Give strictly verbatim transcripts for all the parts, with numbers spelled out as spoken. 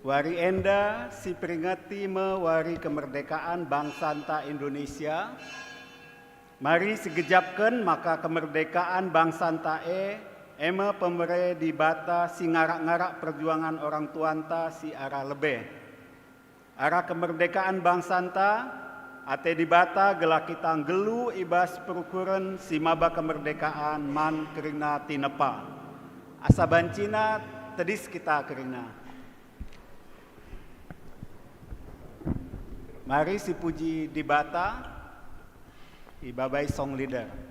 Wari enda siperingeti me Wari Kemerdekaan Bangsanta Indonesia. Mari sigejapken maka kemerdekaan bangsanta e, e me pemere Dibata si ngarak-ngarak perjuangan orang tuanta si arah lebe. Arah kemerdekaan bangsanta, ate Dibata gelah kita nggeluh i bas perukuren si maba kemerdekaan man kerina tinepa. Asa bancina tedis kita kerina. Mari sipuji Dibata, ibabai song leader.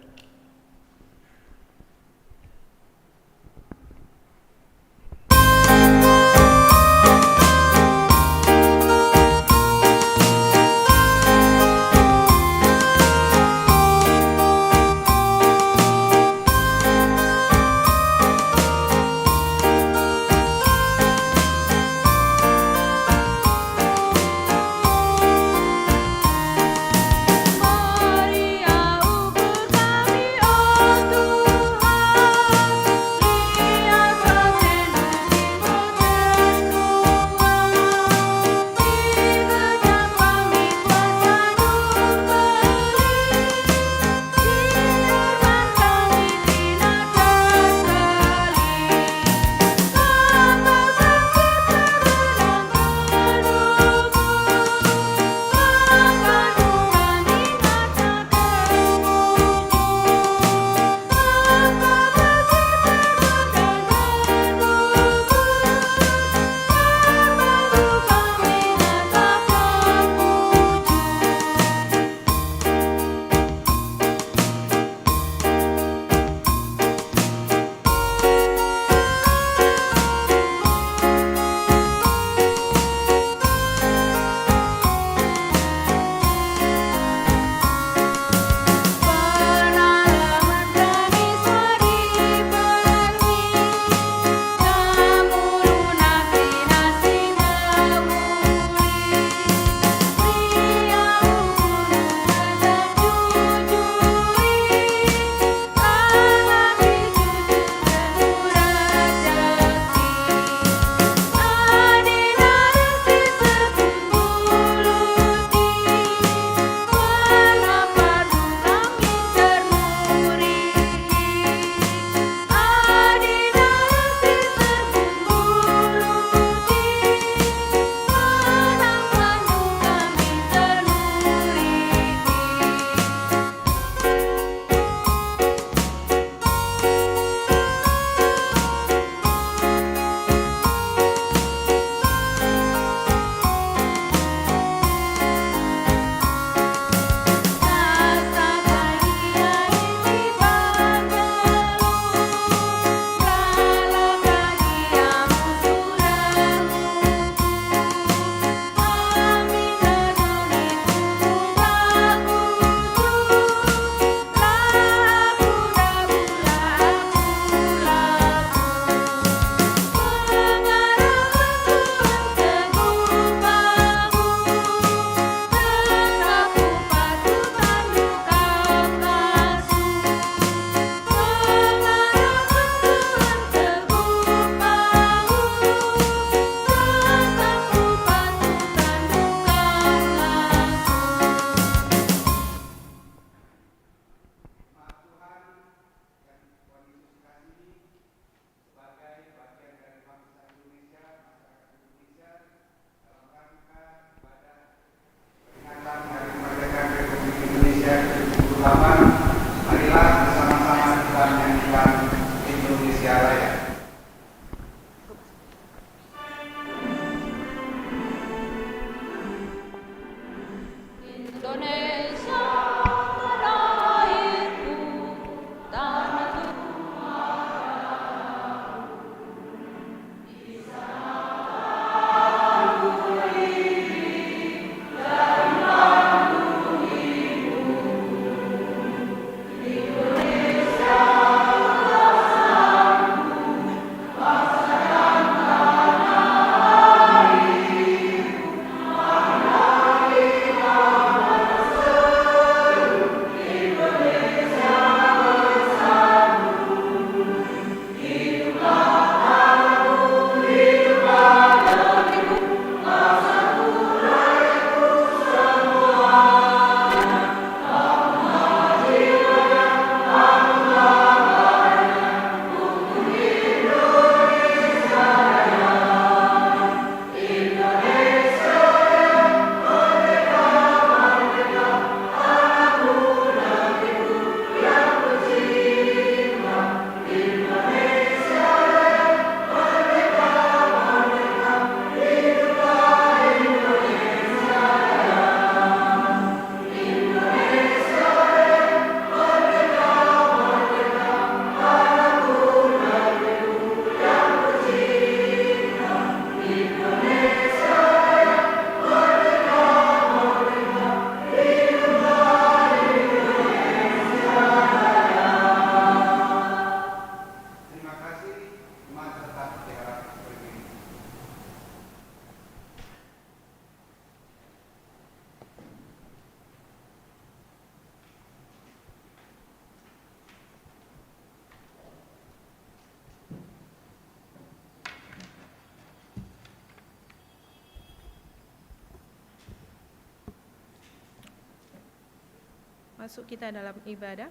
Masuk kita dalam ibadah.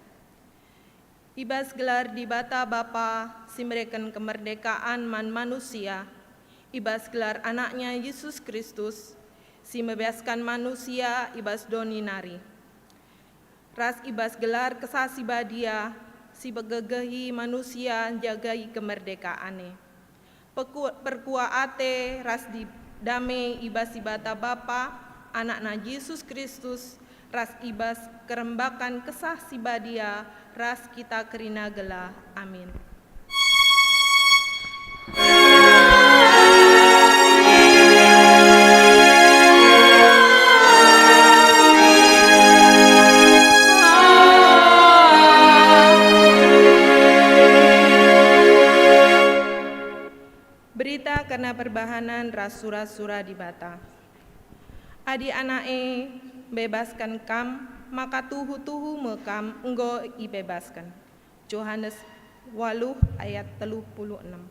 I bas gelar Dibata Bapa si mereken kemerdekaan man manusia, i bas gelar Anaknya Yesus Kristus, si mebebaskan manusia i bas doni nari, ras i bas gelar Kesah Si Badia si pegegehi manusia njagai kemerdekaanna. Peku-, perkuah ate ras di-, dame i bas Dibata Bapa, Anakna Jesus Kristus, ras i bas kerembakan Kesah Si Badia ras kita kerina gelah. Amin. Berita kerna perbahanen ras sura-sura Dibata. Adi Anak e mbebasken kam, maka tuhu-tuhu me kam enggo ibebasken. Johanes waluh ayat telu puluh enem.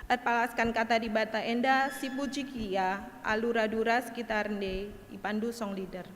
Erpalasken kata Dibata enda sipuji Ia alu radu ras kita rende ipandu song leader.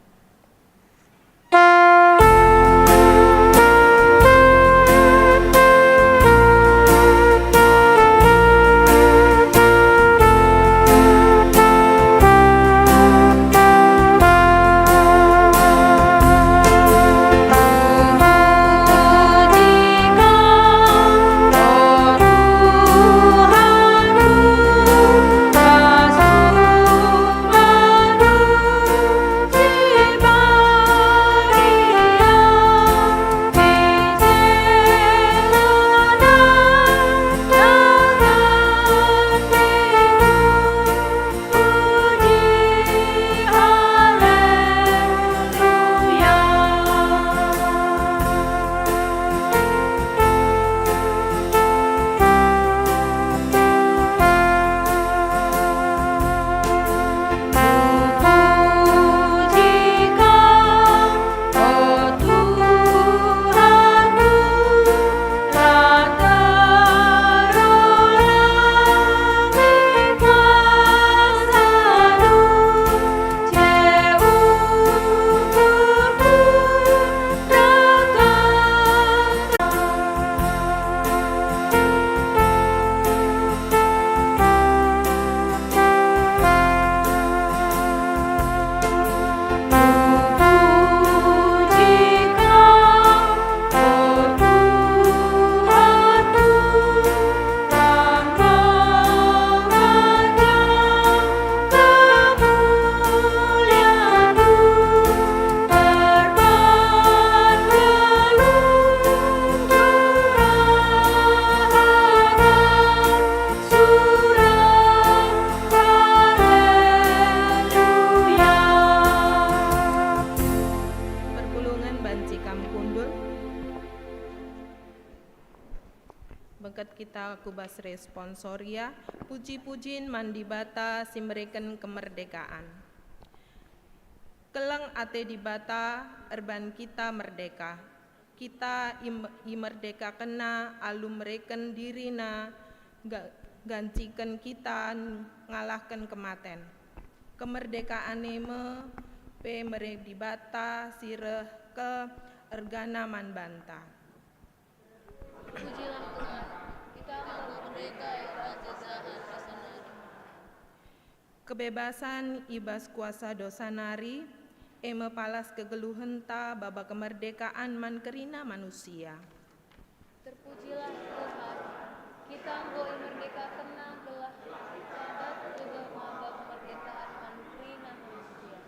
Perpulungen banci kam kundul. Bengket kita ku bas responsoria, puji-pujin man Dibata si mereken kemerdekaan. Keleng ate Dibata erban kita merdeka. Kita im-, imerdekakenNa alu mereken diriNa ga-, ganciken kita ngalahken kematen. Kemerdekaan e me pe mere Dibata si reh kal ergana man banta. Pujilah Tuhan, kita enggo merdeka i bas jejahen dosa nari. Kebebasan i bas kuasa dosa nari, e me palas kegeluhenta baba kemerdekaan man kerina manusia. Terpujilah Tuhan, kita enggo imerdekakenNa gelah kita dat gegeh maba kemerdekaan man kerina manusia.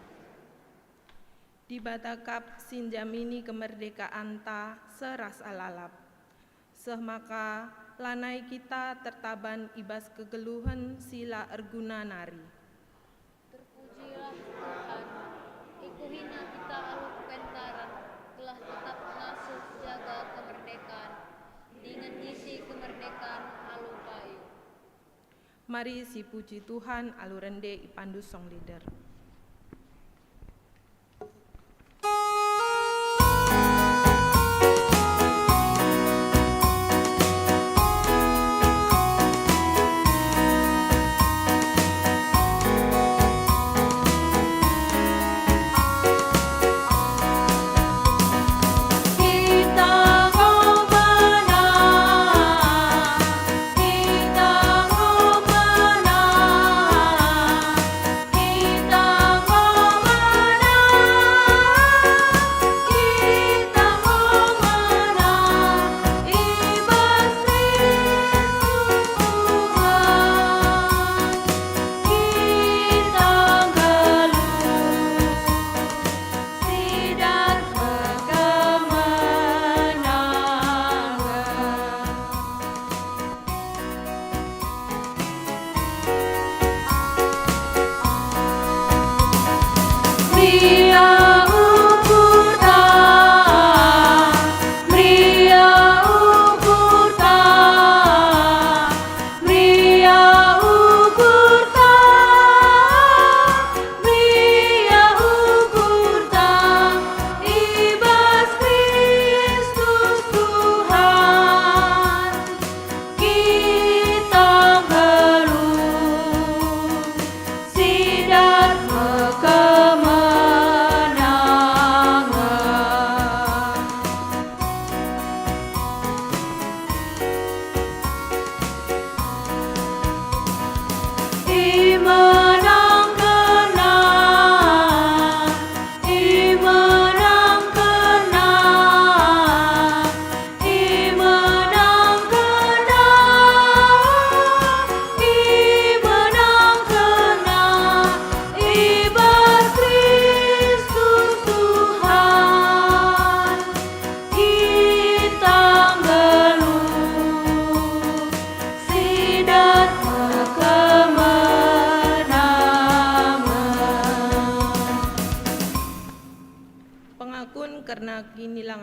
Dibata kap si njamini kemerdekaanta seh ras lalap, seh maka lanai kita tertaban i bas kegeluhen si la erguna nari. Terpujilah Tuhan, ikuhina kita alu kepentaren, gelah tetap ngasuh jaga kemerdekaan, dingen ngisi kemerdekaan alu payo. Mari sipuji Tuhan alu rende ipandu song leader.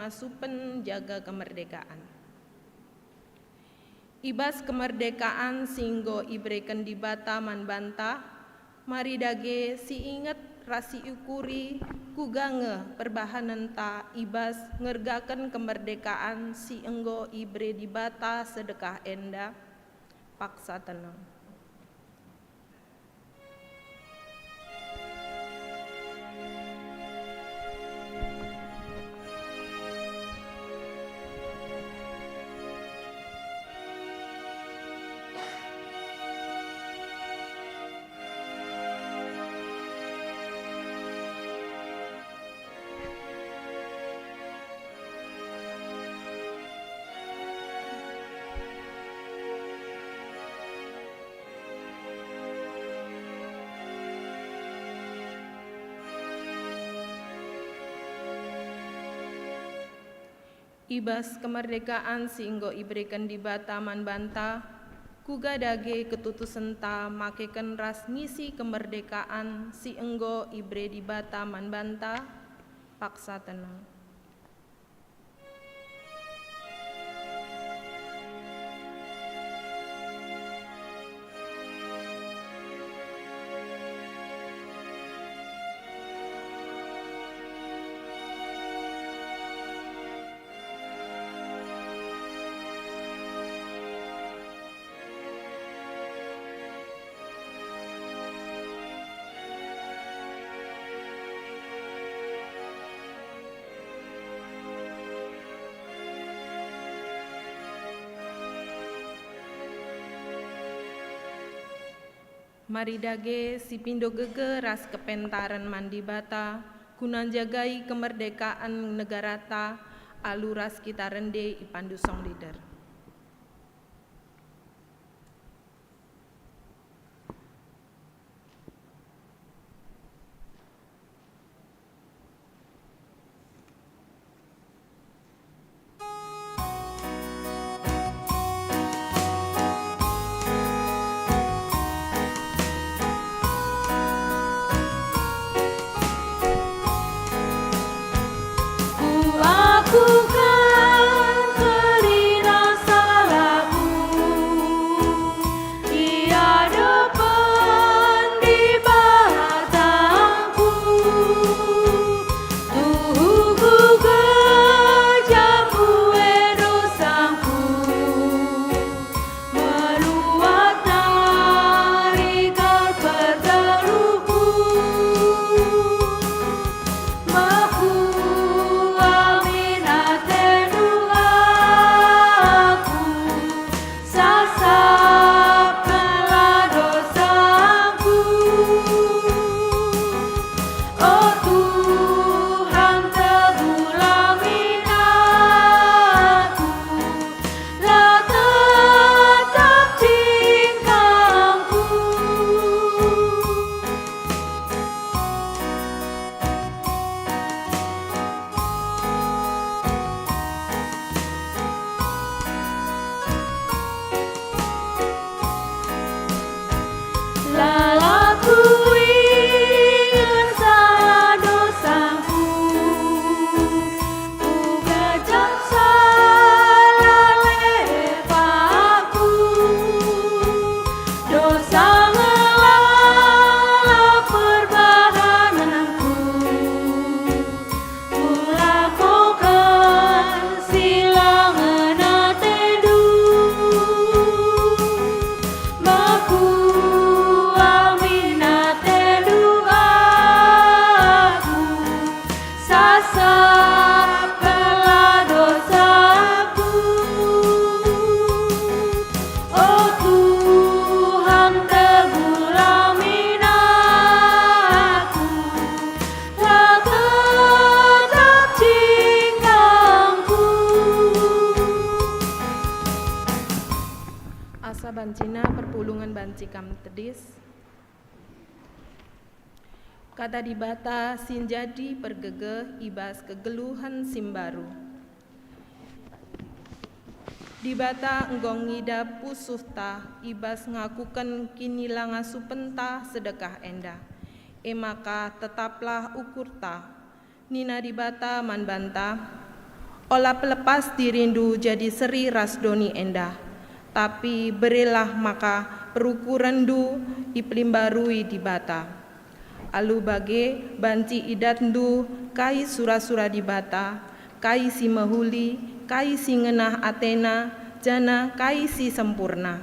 ngasupen jaga kemerdekaan. I bas kemerdekaan si enggo ibereken Dibata man banta, mari dage si inget ras si ukuri kuga nge perbahanenta i bas ngergaken kemerdekaan si enggo ibere Dibata sedekah enda. Paksa tenang. I bas kemerdekaan si enggo ibereken Dibata man banta, kuga dage ketutusenta makeken ras ngisi kemerdekaan si enggo ibere Dibata man banta? Paksa tenang. Mari dage sipindo gege ras kepentaren man Dibata, guna njagai kemerdekaan negarata, alu ras kita rende ipandu song leader. Kuakuken kerina salahku i adepen Dibatangku, tuhu ku gejamu e dosangku, meluat nari kal pergeluhku. Meku amin atendu aku, sasapkenlah dosangku. O Tuhan, teguhlah min aku, la tetap cingkangku. Lalap kuinget salah dosangku, kugejap salah lepaku. Dosa ngelala perbahanenku, kulakoken si la ngena atendu. Meku amin atendu aku, sasapkenlah dosaku. O Tuhan, teguhlah min aku, la tetap cingkangku. Asa bancina perpulungen banci kam tedis. Kata Dibata si njadi pergegeh i bas kegeluhen si mbaru. Dibata enggo ngidah pusuhta i bas ngakuken kinilangasupenta sedekah enda. E maka tetaplah ukurta. Nina Dibata man banta, Ola pelepas dirindu jadi seri ras doni enda, tapi berilah maka perukurenndu ipelimbarui Dibata. Alu bage banci idatndu kai sura-sura Dibata, kai si mehuli, kai si ngenah atena, janah kai si sempurna.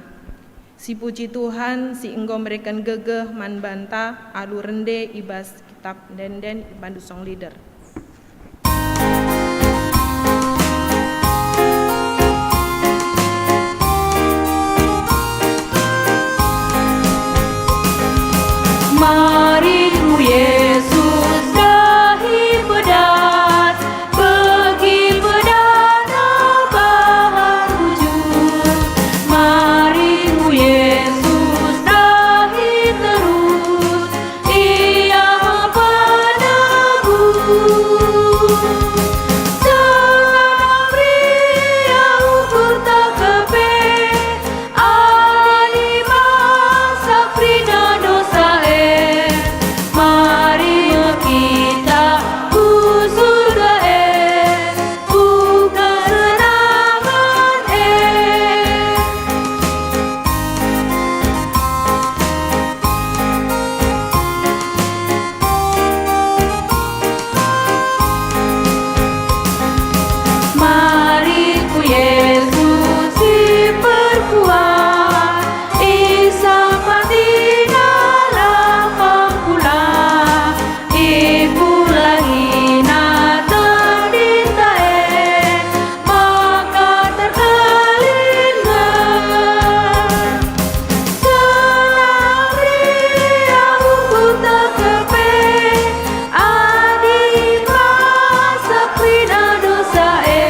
Sipuji Tuhan si enggo mereken gegeh man banta alu rende i bas kitap ende-enden ibandu song leader. Mari ku Yesus dahi pedas, begi pedana bahar bujur. Mari ku Yesus dahi terus, Ia me penebus. Senang ria ukur tak kepe, adi masak kerina dosa e. Mari me kita ku surga e, ku kesenangan e. Mari ku Yesus si perkuah, isampatiNa lapang kula, ipulahiNa tendinta e, maka terkelin nge. Senang ria ukur tak kepe, adi masak kerina dosa e.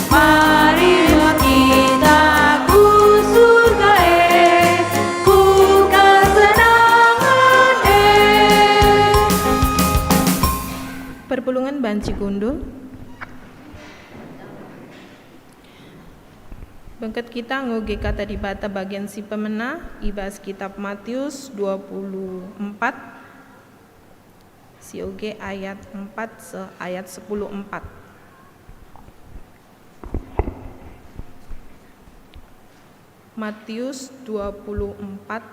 Mari me kita ku surga e, ku kesenangan e. Perpulungen banci kundul. Bengket kita ngoge Kata Dibata bagian si pemena i bas Kitap Matius dua puluh empat, sioge ayat empat seh ayat sepuluh empat. Matius dua puluh empat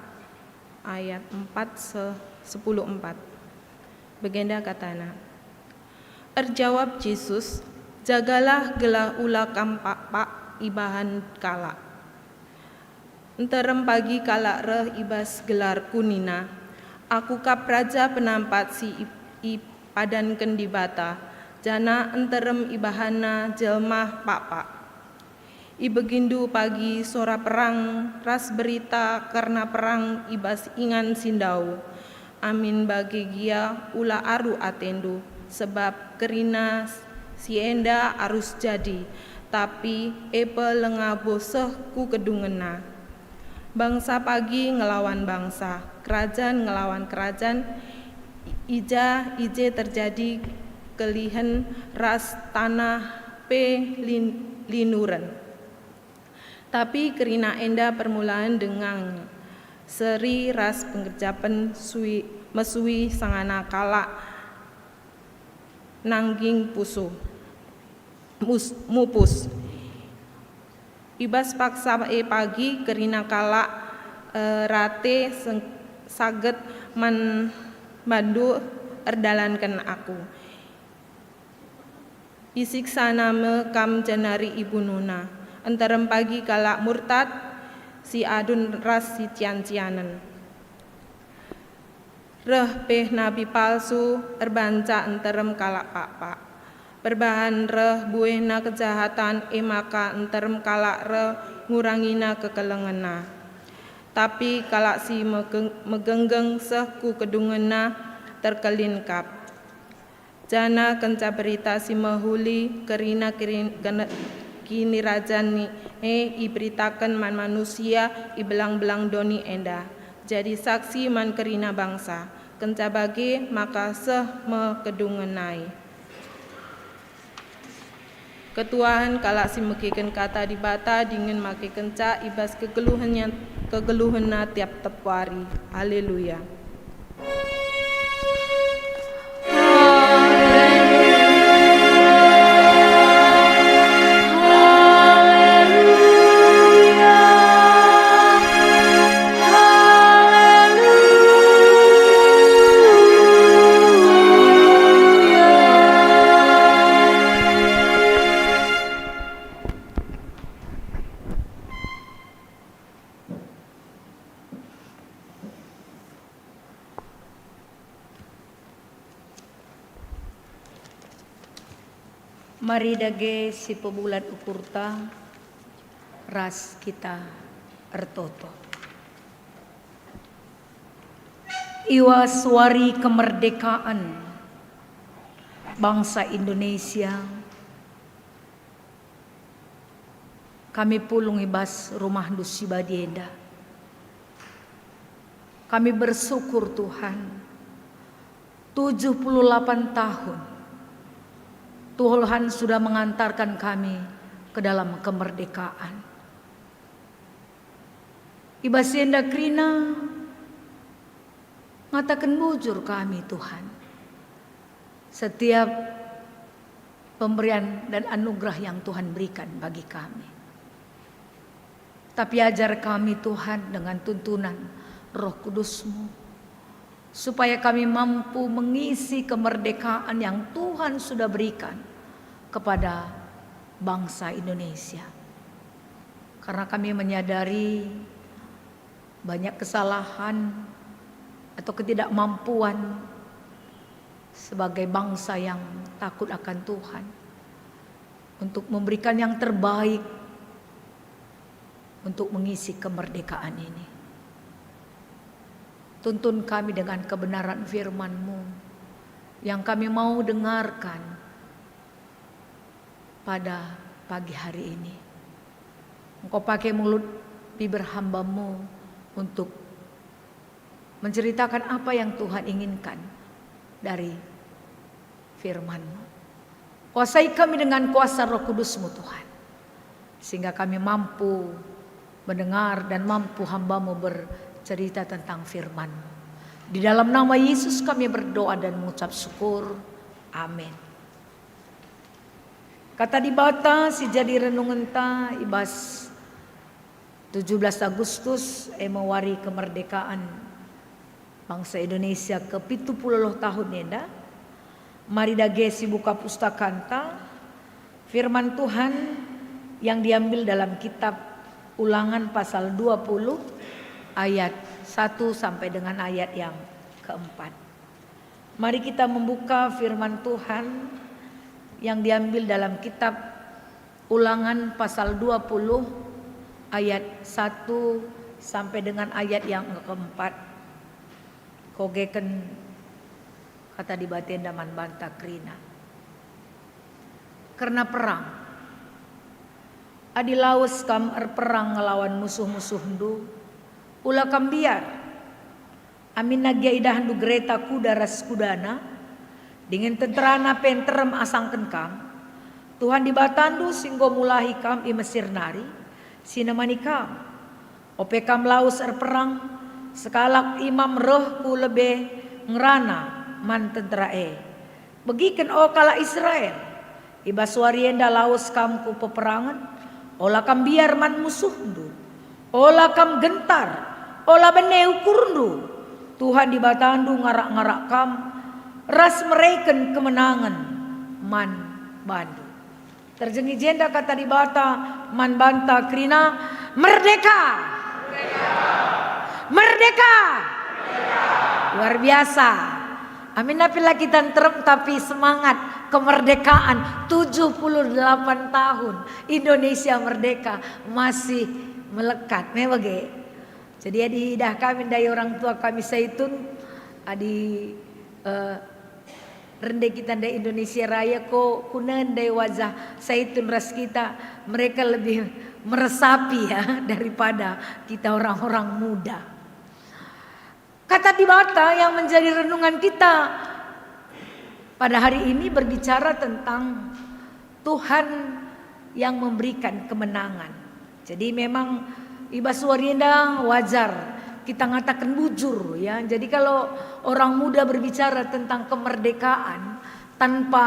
ayat empat seh sepuluh empat. Bagenda katana, Erjawab Jesus, "Jagalah gelah ula kam pakpak ibahan kalak. Nterem pagi kalak reh i bas gelarKu nina, 'Aku kap Raja Penampat si i-, ipadanken Dibata,' janah nterem ibahanna jelma pakpak. Ibegindu pagi sora perang ras berita kerna perang i bas ingan si ndauh. Amin bage gia ula aru atendu, sebab kerina si enda arus jadi, tapi e pe langa boh seh ku kedungenna. Bangsa pagi ngelawan bangsa, kerajan ngelawan kerajan, i-, i ja i je terjadi kelihen ras taneh pe lin-, linuren. Tapi kerina enda permulaan denga nge, seri ras pengerjapen sui-, mesui sangana kalak nangging pusuh, mus-, mupus. I bas paksa e pagi kerina kalak, e, rate seng-, saget man bandu erdalanken Aku. Isiksana me kam jenari ibunuhna. Nterem pagi kalak murtad, si adun ras si cian-cianen. Reh pe nabi palsu erbahanca nterem kalak pakpak. Perbahan reh buehna kejahatan, e maka nterem kalak reh ngurangina kekelengenna. Tapi kalak si megeng-, megenggeng seh ku kedungenna terkelin kap. Janah kenca Berita Si Mehuli kerina kirin-, kene-, Kinirajan e iberitaken man manusia i belang-belang doni enda, jadi saksi man kerina bangsa. Kenca bage maka seh me kedungen nai. Ketuahen kalak si megeken Kata Dibata dingen makekenca i bas kegeluhennya, kegeluhenna tiap-tiap wari. Haleluya. Mari dage sipebulat ukurta ras kita ertoto. Iwas wari kemerdekaan bangsa Indonesia, kami pulung i bas rumahndu si badia enda. Kami bersyukur, Tuhan, tujuh puluh delapan tahun Tuhan sudah mengantarkan kami ke dalam kemerdekaan. I bas enda kerina ngataken bujur kami, Tuhan, setiap pemberian dan anugerah yang Tuhan berikan bagi kami. Tapi ajar kami, Tuhan, dengan tuntunan Roh Kudus-Mu, supaya kami mampu mengisi kemerdekaan yang Tuhan sudah berikan kepada bangsa Indonesia. Karena kami menyadari banyak kesalahan atau ketidakmampuan sebagai bangsa yang takut akan Tuhan untuk memberikan yang terbaik untuk mengisi kemerdekaan ini. Tuntun kami dengan kebenaran firman-Mu yang kami mau dengarkan pada pagi hari ini. Engkau pakai mulut bibir hamba-Mu untuk menceritakan apa yang Tuhan inginkan dari firman-Mu. Kuasai kami dengan kuasa Roh Kudus-Mu, Tuhan, sehingga kami mampu mendengar dan mampu hamba-Mu bercerita tentang firman-Mu. Di dalam nama Yesus kami berdoa dan mengucap syukur. Amin. Kata Dibata si jadi renungenta i bas tujuh belas Agustus, e me wari kemerdekaan bangsa Indonesia ke pitu puluh tahun enda. Mari dage sibuka pustakanta, firman Tuhan yang diambil dalam kitab Ulangan pasal dua puluh ayat satu sampai dengan ayat yang keempat. Mari kita membuka firman Tuhan yang diambil dalam kitab Ulangan pasal dua puluh ayat satu sampai dengan ayat yang keempat. Kogeken kata Dibata enda man banta kerina. Kerna perang. Adi lawes kam erperang ngelawan musuh-musuhndu, ula kam mbiar. Aminna gia idahndu gereta kuda ras kudana, dingen tenterana pe nterem asangken kam, Tuhan Dibatandu si enggo mulahi kam i Mesir nari, si nemani kam. Ope kam lawes erperang, sekalak imam reh ku lebe ngerana man tentera e. Begiken, o kalak Israel, i bas wari enda lawes kam ku peperangen, ola kam mbiar man musuhndu, ola kam gentar, ola bene ukurndu. Tuhan Dibatandu ngarak-ngarak kam, ras mereken kemenangen man bandu. Terjeng i jenda kata Dibata man banta kerina, merdeka! Merdeka! Luar biasa. Aminna pe la kita nterem, tapi semangat kemerdekaan tujuh puluh delapan tahun Indonesia merdeka masih melekat. Me bage. Jadi adi idah kami ndai orang tua kami Saitun, adi, eh, rende kita ndai Indonesia Raya ko, kunendai wajah Saitun ras kita, mereka lebih meresapi, ya, daripada kita orang-orang muda. Kata Dibata yang menjadi renungan kita pada hari ini berbicara tentang Tuhan yang memberikan kemenangan. Jadi memang i bas wari enda wajar kita ngataken bujur, ya. Jadi kalau orang muda berbicara tentang kemerdekaan tanpa,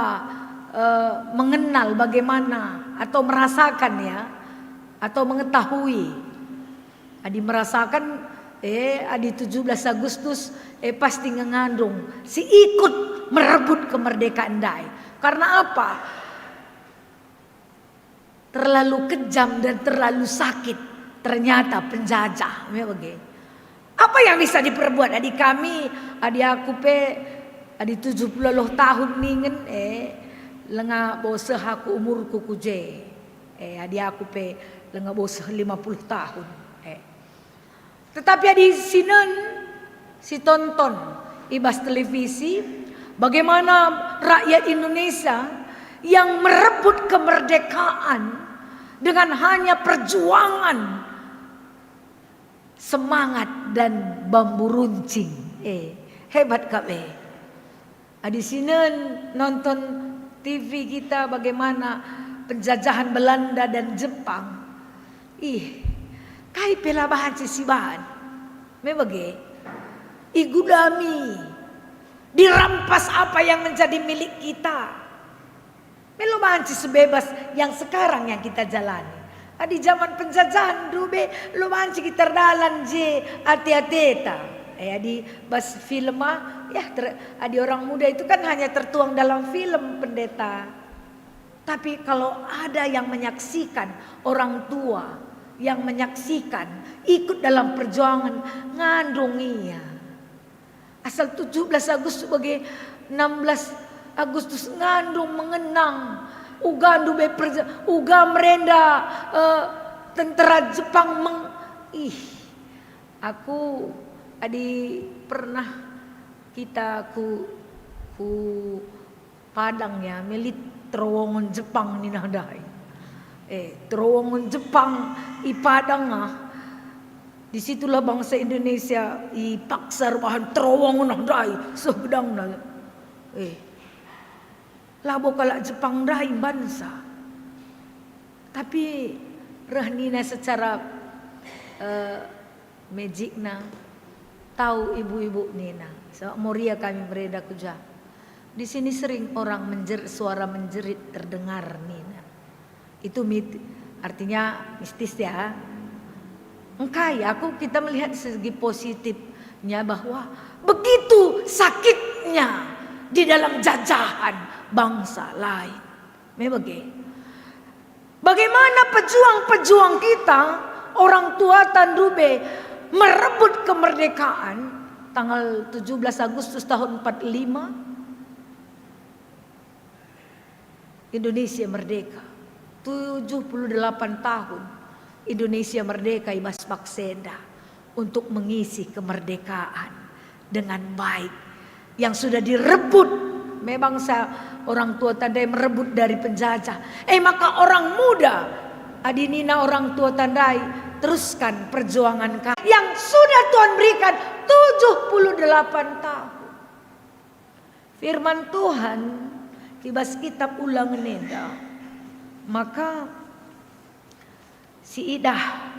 eh, mengenal bagaimana atau merasakan, ya, atau mengetahui, adi merasakan, eh, adi tujuh belas Agustus, eh, pasti ngengandung si ikut merebut kemerdekaan ndai. Karena apa? Terlalu kejam dan terlalu sakit ternyata penjajah. Me bage. Apa yang bisa diperbuat adi kami, adi aku pe, adi tujuh puluh tahun ningen, eh, Langa boseh aku umurku ku je. Eh, adi aku pe langa boseh lima puluh tahun. Eh. Tetapi adi sinen, sitonton i bas televisi, bagaimana rakyat Indonesia yang merebut kemerdekaan dengan hanya perjuangan semangat dan bambu runcing. Eh, hebat kap, eh. Adi sinen nonton T V kita bagaimana penjajahan Belanda dan Jepang. Ih, kai pe la banci sibahan. Me bage, igudami, dirampas apa yang menjadi milik kita. Me la banci sebebas yang sekarang yang kita jalani. Adi zaman penjajahan ndube, la banci kita erdalan je ate-ateta. Eh, adi bas film ah, ya, ter-, adi orang muda itu kan hanya tertuang dalam film, Pendeta. Tapi kalau ada yang menyaksikan, orang tua yang menyaksikan, ikut dalam perjuangan, ngandung ia. Asal tujuh belas Agustus bage enam belas Agustus ngandung mengenang, uga ndube perja-, uga merenda, eh, tentara Jepang meng-, ih, aku adi pernah kita ku, ku Padang ya, me lit terowongan Jepang nina ndai. Eh, terowongan Jepang i Padang ah. Di situlah bangsa Indonesia ipaksa erbahan terowongan ah ndai, seh gedangna. Eh, labo kalak Jepang ndai mbansa. Tapi reh nina secara, eh, magicna, tau ibu-ibu nina, sebab Moria kami merenda ku ja. Di sini sering orang menjer-, suara menjerit terdengar nina. Itu mit-, artinya mistis ya. Engkai aku, kita melihat segi positifnya bahwa begitu sakitnya di dalam jajahan bangsa lain. Me bage. Bagaimana pejuang-pejuang kita, orang tuata ndube merebut kemerdekaan tanggal tujuh belas Agustus tahun empat lima, Indonesia merdeka. Tujuh puluh delapan tahun Indonesia merdeka i bas paksa enda untuk mengisi kemerdekaan dengan baik yang sudah direbut. Me bangsa orang tuata ndai merebut dari penjajah. Eh, maka orang muda, adi nina orang tuata ndai, teruskan perjuangan ka-, yang sudah Tuhan berikan tujuh puluh delapan tahun. Firman Tuhan i bas kitab Ulangen enda, maka siidah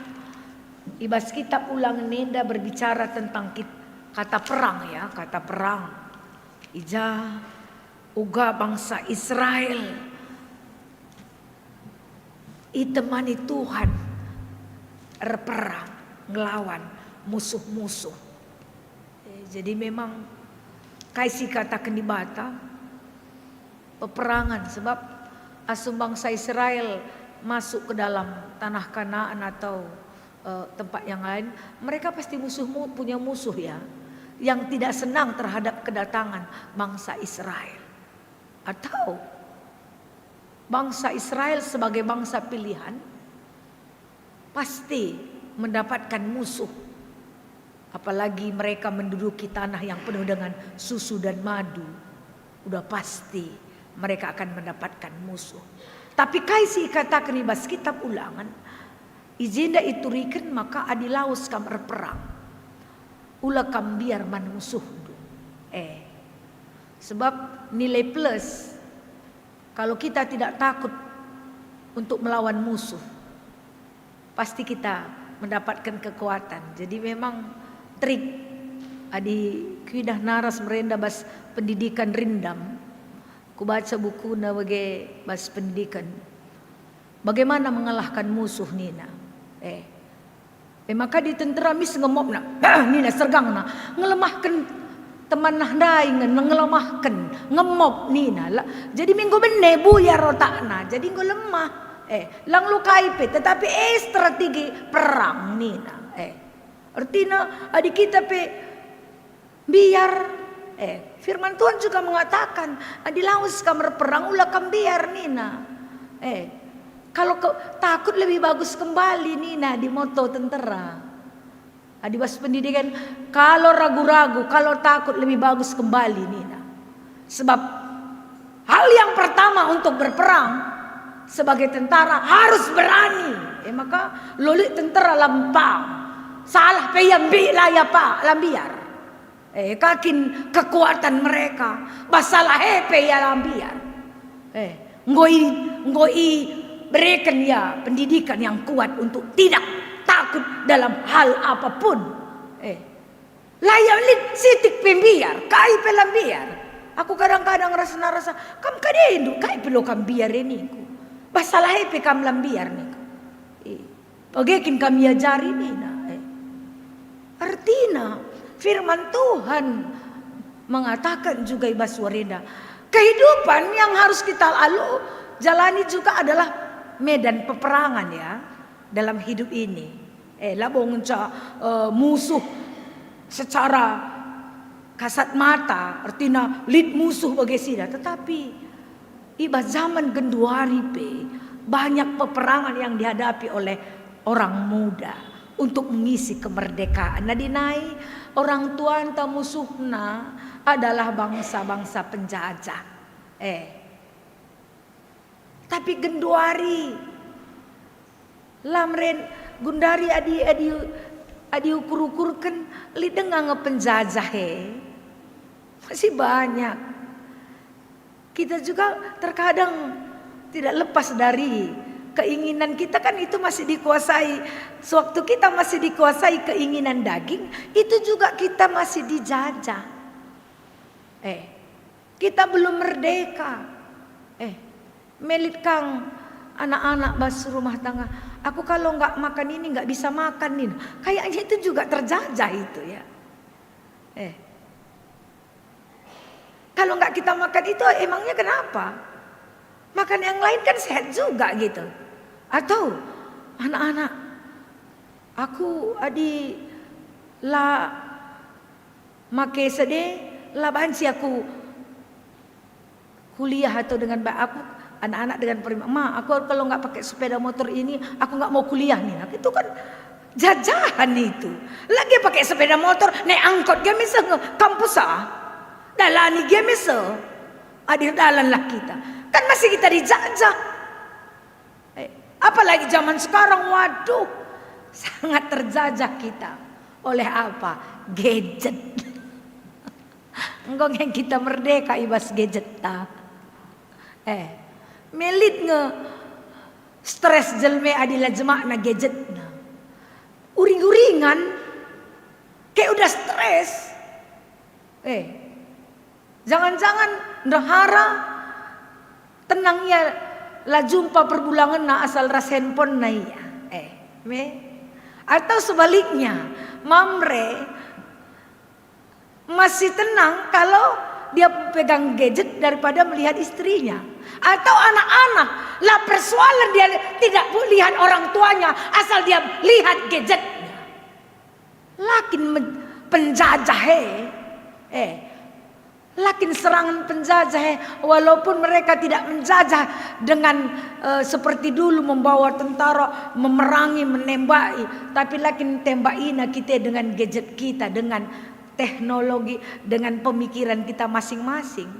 i bas kitab Ulangen enda berbicara tentang kit-, kata perang, ya, kata perang. I ja uga bangsa Israel itemani Tuhan erperang ngelawan musuh-musuh. Eh, jadi memang kai si ikataken Dibata, peperangan, sebab asum bangsa Israel masuk ke dalam tanah Kanaan atau, eh, tempat yang lain, mereka pasti musuh mu-, punya musuh, ya, yang tidak senang terhadap kedatangan bangsa Israel. Atau bangsa Israel sebagai bangsa pilihan pasti mendapatkan musuh. Apalagi mereka menduduki tanah yang penuh dengan susu dan madu, udah pasti mereka akan mendapatkan musuh. Tapi kai si ikataken i bas kitab Ulangen, i jenda ituriken maka adi lawes kam erperang, ula kam mbiar man musuhndu. Eh, sebab nilai plus kalau kita tidak takut untuk melawan musuh, pasti kita mendapatkan kekuatan. Jadi memang trik, adi kuidah naras merenda bas pendidikan Rindam, kubaca bukuna bage bas pendidikan. Bagaimana mengalahkan musuh nina. Eh. Eh, maka di tentera mis ngemopna. Nina sergangna. Ngelemahken temanna ndai nge-, ngelemahken, ngemop nina. La, jadi minggu bene buyar otakna, jadi enggo lemah. Eh, lang lukai pe, tetapi eh strategi perang nina. Eh, ertina adi kita pe mbiar, Eh, firman Tuhan juga mengatakan, "Adi lawes kam erperang, ula kam mbiar," nina. Eh, kalau ke-, takut lebih bagus kembali, nina di moto tentera. Adi bas pendidikan, kalau ragu-ragu, kalau takut lebih bagus kembali, nina. Sebab hal yang pertama untuk berperang sebagai tentara harus berani. Eh, maka lolik tentera la mpang. Salah pe ia mbi la ia pa, la mbiar. Eh, ka kin kekuatan mereka, bas salah e pe ia la mbiar. Eh, enggo i, enggo ibereken ia pendidikan yang kuat untuk tidak takut dalam hal apapun. Eh, la ia lit sitik pe mbiar, kai pe la mbiar. Aku kadang-kadang rasa-rasa, "Kam kadendu, kai pe lo kam mbiar e," ningku. "Bas salah e pe kam la mbiar," ningku. Eh. Bage kin kam iajari nina, eh. Ertina, firman Tuhan mengatakan juga i bas wari enda, kehidupan yang harus kita lalu, jalani juga adalah medan peperangan, ya, dalam hidup ini. Eh, labo ngenca, eh, musuh secara kasat mata, ertina lit musuh bage sida, tetapi i bas zaman genduari pe banyak peperangan yang dihadapi oleh orang muda untuk mengisi kemerdekaan. Nadi nai orang tuanta musuhna adalah bangsa-bangsa penjajah. Eh. Tapi genduari la meren, gundari adi, adi, adi ukur-ukurken lit denga nge penjajah e. Masih banyak. Kita juga terkadang tidak lepas dari keinginan kita, kan itu masih dikuasai. Sewaktu kita masih dikuasai keinginan daging, itu juga kita masih dijajah. Eh, kita belum merdeka. Eh, melit kang anak-anak bas rumah tangga. "Aku kalau nggak makan ini, nggak bisa makan nih." Kayaknya itu juga terjajah itu, ya. Eh. Kalau nggak kita makan itu, emangnya kenapa? Makan yang lain kan sehat juga gitu. Atau anak-anak, "Aku adi la make sede, la banci aku kuliah atau dengan ba-, aku, anak-anak dengan perima-, 'Ma, aku kalau nggak pakai sepeda motor ini, aku nggak mau kuliah,' nina." Itu kan jajahan itu. Lagi pakai sepeda motor, naik angkot ge misa nge kampus ah. Dalani ge misa. Adi erdalanlah kita. Kan masih kita dijajah. Eh, apalagi zaman sekarang, waduh, sangat terjajah kita. Oleh apa? Gadget. Enggo nge kita merdeka i bas gadgetta. Eh, melit nge stres jelma adi la jemakna gadgetna. Uring-uringan, kayak udah stres. Eh, jangan-jangan ndehara tenang ia la jumpa perbulangenna asal ras handphonena ia. Eh, me? Atau sebaliknya, Mamre masih tenang kalau dia pegang gadget daripada melihat istrinya. Atau anak-anak, la persoalan dia tidak lihat orang tuanya, asal dia lihat gadgetnya. Lakin men-, penjajah e, eh, lakin serangan penjajah e, walaupun mereka tidak menjajah dengan, eh, seperti dulu membawa tentara, memerangi, menembaki, tapi lakin tembakina kita dengan gadget kita, dengan teknologi, dengan pemikiran kita masing-masing.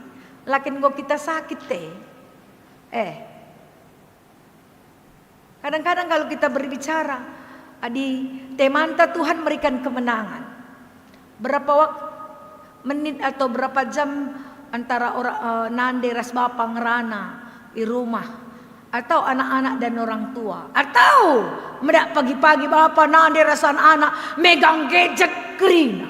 Lakin enggo kita sakit te. Eh, Kadang-kadang kalau kita berbicara, adi temanta Tuhan merikan kemenangan. Berapa wak-, menit atau berapa jam antara ora-, eh, nande ras bapa ngerana i rumah, atau anak-anak dan orang tua, atau medak pagi-pagi bapa nande ras anak-anak megang gadget kerina.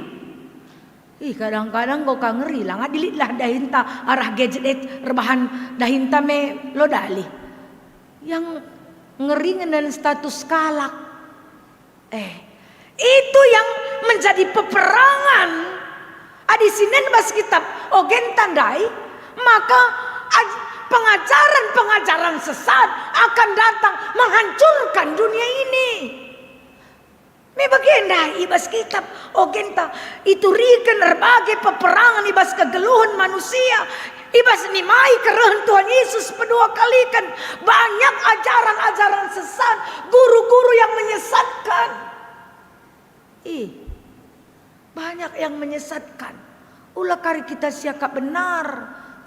Ih, kadang-kadang enggo ka ngeri, langa dilitlah dahinta arah gadget e, erbahan dahinta me lo dalih. Yang ngeri ngenen status kalak. Eh, itu yang menjadi peperangan. Adi sinen bas kitab ogenta ndai, maka aj-, pengajaren-pengajaren sesat akan datang menghancurkan dunia ini. Me bage ndai i bas kitab, ogenta ituriken erbage peperangen i bas kegeluhen manusia, i bas nimai kerehen Tuhan Yesus pedua kaliken. Banyak ajaran-ajaran sesat, guru-guru yang menyesatkan. Ih, banyak yang menyesatkan. Ula kari kita siakap benar,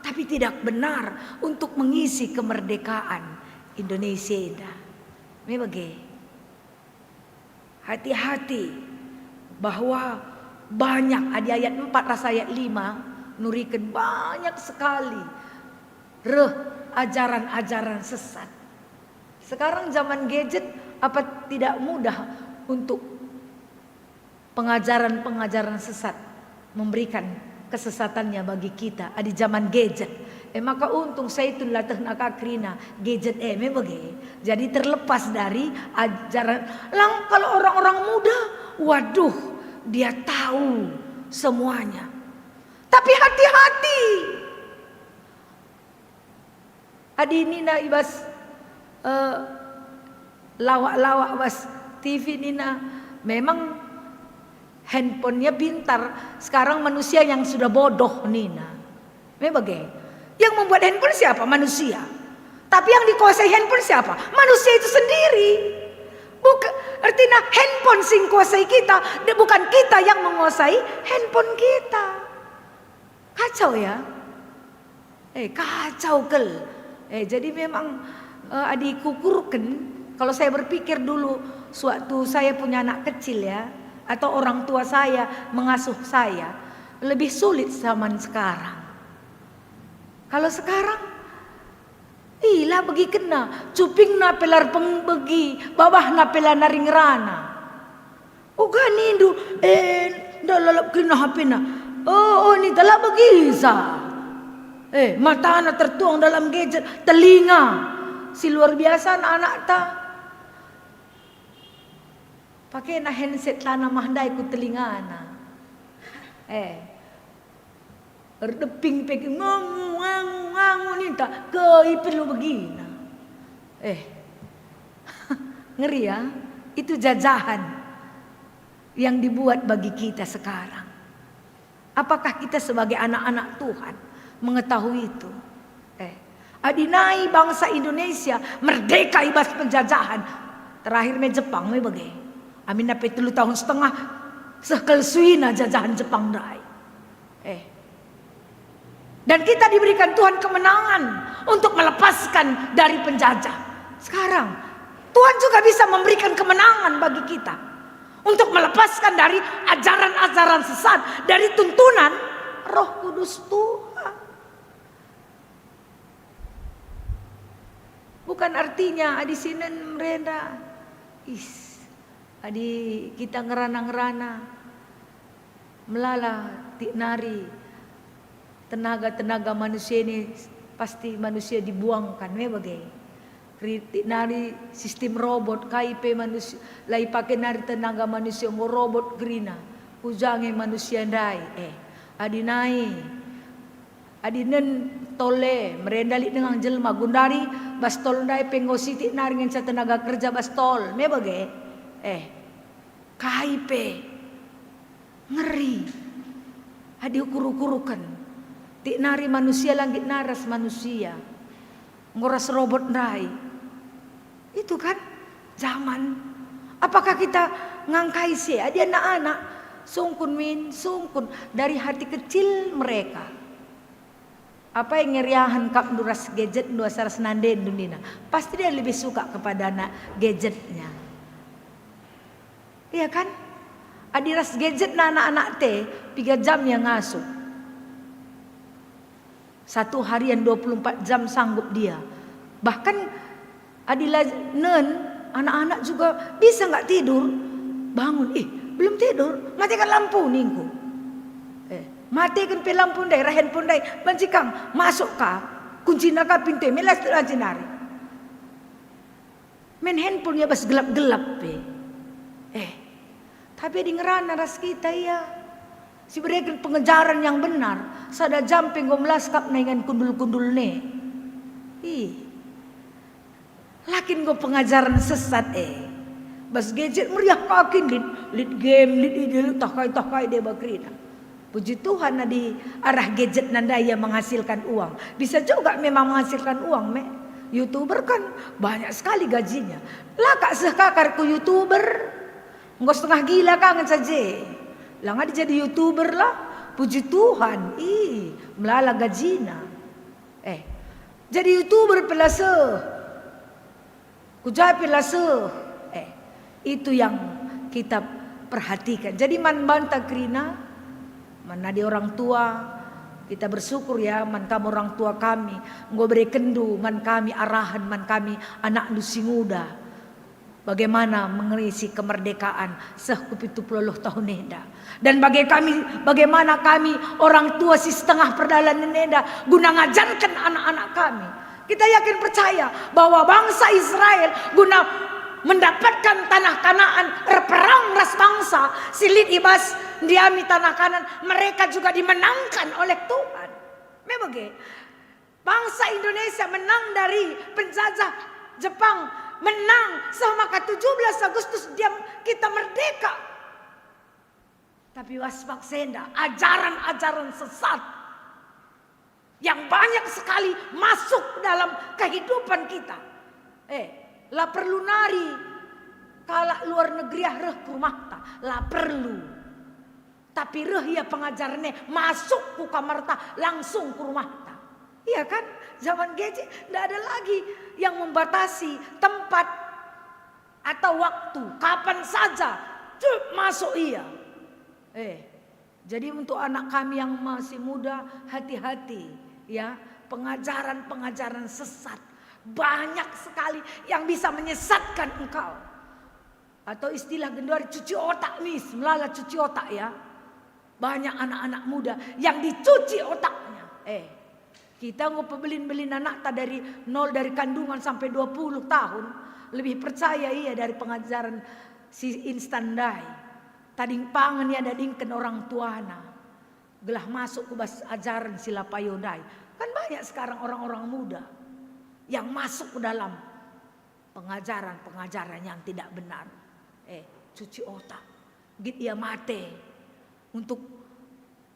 tapi tidak benar untuk mengisi kemerdekaan Indonesia enda. Me bage. Hati-hati bahwa banyak, adi ayat empat ras ayat lima nuriken banyak sekali reh ajaran-ajaran sesat. Sekarang zaman gadget, apa tidak mudah untuk pengajaran-pengajaran sesat memberikan kesesatannya bagi kita adi zaman gadget. E maka untung Saitun la tehna ka kerina gadget e me bage. Jadi terlepas dari ajaran lang kalau orang-orang muda, waduh, dia tahu semuanya. Tapi hati-hati. Adi nina i bas, eh, lawak-lawak bas T V nina, memang handphonenya pintar, sekarang manusia yang sudah bodoh nina. Me bage. Yang membuat handphone siapa? Manusia. Tapi yang dikuasai handphone siapa? Manusia itu sendiri. Bukan, artinya handphone sing kuasai kita, de-, bukan kita yang menguasai handphone kita. Kacau ya? Eh, kacau kal. Eh, jadi memang, eh, adi kukurken, kalau saya berpikir dulu sewaktu saya punya anak kecil ya, atau orang tua saya mengasuh saya, lebih sulit zaman sekarang. Kalau sekarang, ih, la begikenna, cupingna pe la erpengbegi, babahna pe la nari ngerana. Uga nindu, eh, nda lalap kerina H P-na. Oh, oh, ninta la begisa. Eh, matana tertuang dalam gadget, telinga. Si luar biasa anak-anakta. Pakena handset lana mah ndai ku telingana. Eh, erdeping pe ngangu, ngangu, ngangu ninta, kei perlu begina. Eh, ngeri ya, itu jajahan yang dibuat bagi kita sekarang. Apakah kita sebagai anak-anak Tuhan mengetahui itu? Eh, adi nai bangsa Indonesia merdeka i bas penjajahan, terakhir me Jepang me bage. Aminna pe telu tahun setengah, seh kal suina jajahan Jepang ndai. Eh. Dan kita diberikan Tuhan kemenangan untuk melepaskan dari penjajah. Sekarang, Tuhan juga bisa memberikan kemenangan bagi kita untuk melepaskan dari ajaran-ajaran sesat, dari tuntunan Roh Kudus Tuhan. Bukan artinya adi sinen merenda, is, adi kita ngerana-ngerana, melala tik nari tenaga-tenaga manusia ini pasti manusia dibuangkan me bage. Ri-, tik nari sistem robot, kai pe manusia, la ipake nari tenaga manusia, enggo robot kerina. Ujange manusia ndai, eh, adi nai, adi nen tol e, merenda lit denga jelma, gundari bas tol ndai pe enggo sitik nari ngenca tenaga kerja bas tol, me bage. Eh, kai pe. Ngeri. Adi ukur-ukuruken. Tik nari manusia la nggit nari ras manusia. Enggo ras robot ndai. Itu kan zaman. Apakah kita ngangkai si e? Adi anak-anak, sungkun min, sungkun. Dari hati kecil mereka. Apai ngeriahen kapndu ras gadgetndu asa ras nandendu nina? Pasti dia lebih suka kepada anak gadgetnya. Iya kan? Adi ras gadgetna anak-anak te, piga jam ia ngasup? Satu harian dua puluh empat jam sanggup dia. Bahkan adi la nen, anak-anak juga bisa nggak tidur? Bangun, "Ih, belum tidur, matikan lampu," ningku. Eh, matikan pe lampu ndai, ras handphone ndai, banci kang, masuk ka, kuncina ka pintu, melas banci nari. Main handphone ia bas gelap-gelap pe. Eh, tapi adi ngerana ras kita ia, sibereken pengejaran yang benar, sada jam pe enggo melaskap na ingan kundul-kundul ne. Ih, lakin enggo pengajaran sesat e. Bas gadget meriah ka kin, lit, lit game, lit ide, lit tah kai, tah kai deba kerina. Puji Tuhan, adi arah gadget nandai ia menghasilkan uang. Bisa juga memang menghasilkan uang, me. YouTuber kan banyak sekali gajinya. La kak seh kakar ku YouTuber. Enggo setengah gila ka ngenca je. Lang adi jadi YouTuber lah. Puji Tuhan, ih, melala gajina. Eh, jadi YouTuber pe la seh. Ku ja pe la seh. Eh, itu yang kita perhatikan. Jadi man banta kerina, man adi orang tua, kita bersyukur ya, man kam orang tua kami, enggo berekenndu man kami arahen, man kami anakndu si nguda. Bagaimana mengisi kemerdekaan seh ku pitu puluh tahun enda. Dan bage kami, bagaimana kami orang tua si setengah perdalanen enda guna ngajarken anak-anak kami. Kita yakin percaya bahwa bangsa Israel guna mendapatkan tanah Kanaan erperang ras bangsa si lit i bas ndiami tanah Kanaan, mereka juga dimenangkan oleh Tuhan. Me bage, bangsa Indonesia menang dari penjajah Jepang, menang seh maka tujuh belas Agustus dia kita merdeka. Tapi was paksa enda, ajaran-ajaran sesat yang banyak sekali masuk dalam kehidupan kita. Eh, la perlu nari kalak luar negeri ah reh ku rumahta, la perlu. Tapi reh ia pengajarannya masuk ku kamarta, langsung ku rumahta. Iya kan? Zaman gadget ndak ada lagi yang membatasi tempat atau waktu, kapan saja, cuk, masuk ia. Eh, jadi untuk anak kami yang masih muda, hati-hati, ya, pengajaran-pengajaran sesat. Banyak sekali yang bisa menyesatkan engkau. Atau istilah genduari, cuci otak, mis, melala cuci otak, ya. Banyak anak-anak muda yang dicuci otaknya. Eh, kita enggo pebelin-belin anakta dari nol, dari kandungan sampai dua puluh tahun, lebih percaya ia dari pengajaran si instan ndai. Tading pangan ia dadingken orang tuana, gelah masuk ku bas ajaran si la payo ndai. Kan banyak sekarang orang-orang muda yang masuk ke dalam pengajaran-pengajaran yang tidak benar. Eh, cuci otak. Git ia mate untuk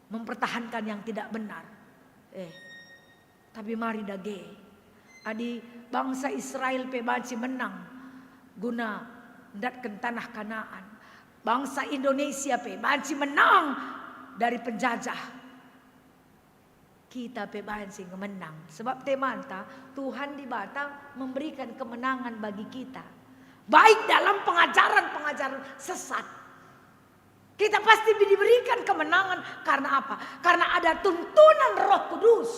mempertahankan yang tidak benar. Eh, tapi mari dage. Adi bangsa Israel pe banci menang guna ndatken tanah Kanaan. Bangsa Indonesia pe banci menang dari penjajah. Kita pe banci nge menang. Sebab temanta, Tuhan Dibata memberikan kemenangan bagi kita. Baik dalam pengajaran-pengajaran sesat. Kita pasti diberikan kemenangan karena apa? Karena ada tuntunan Roh Kudus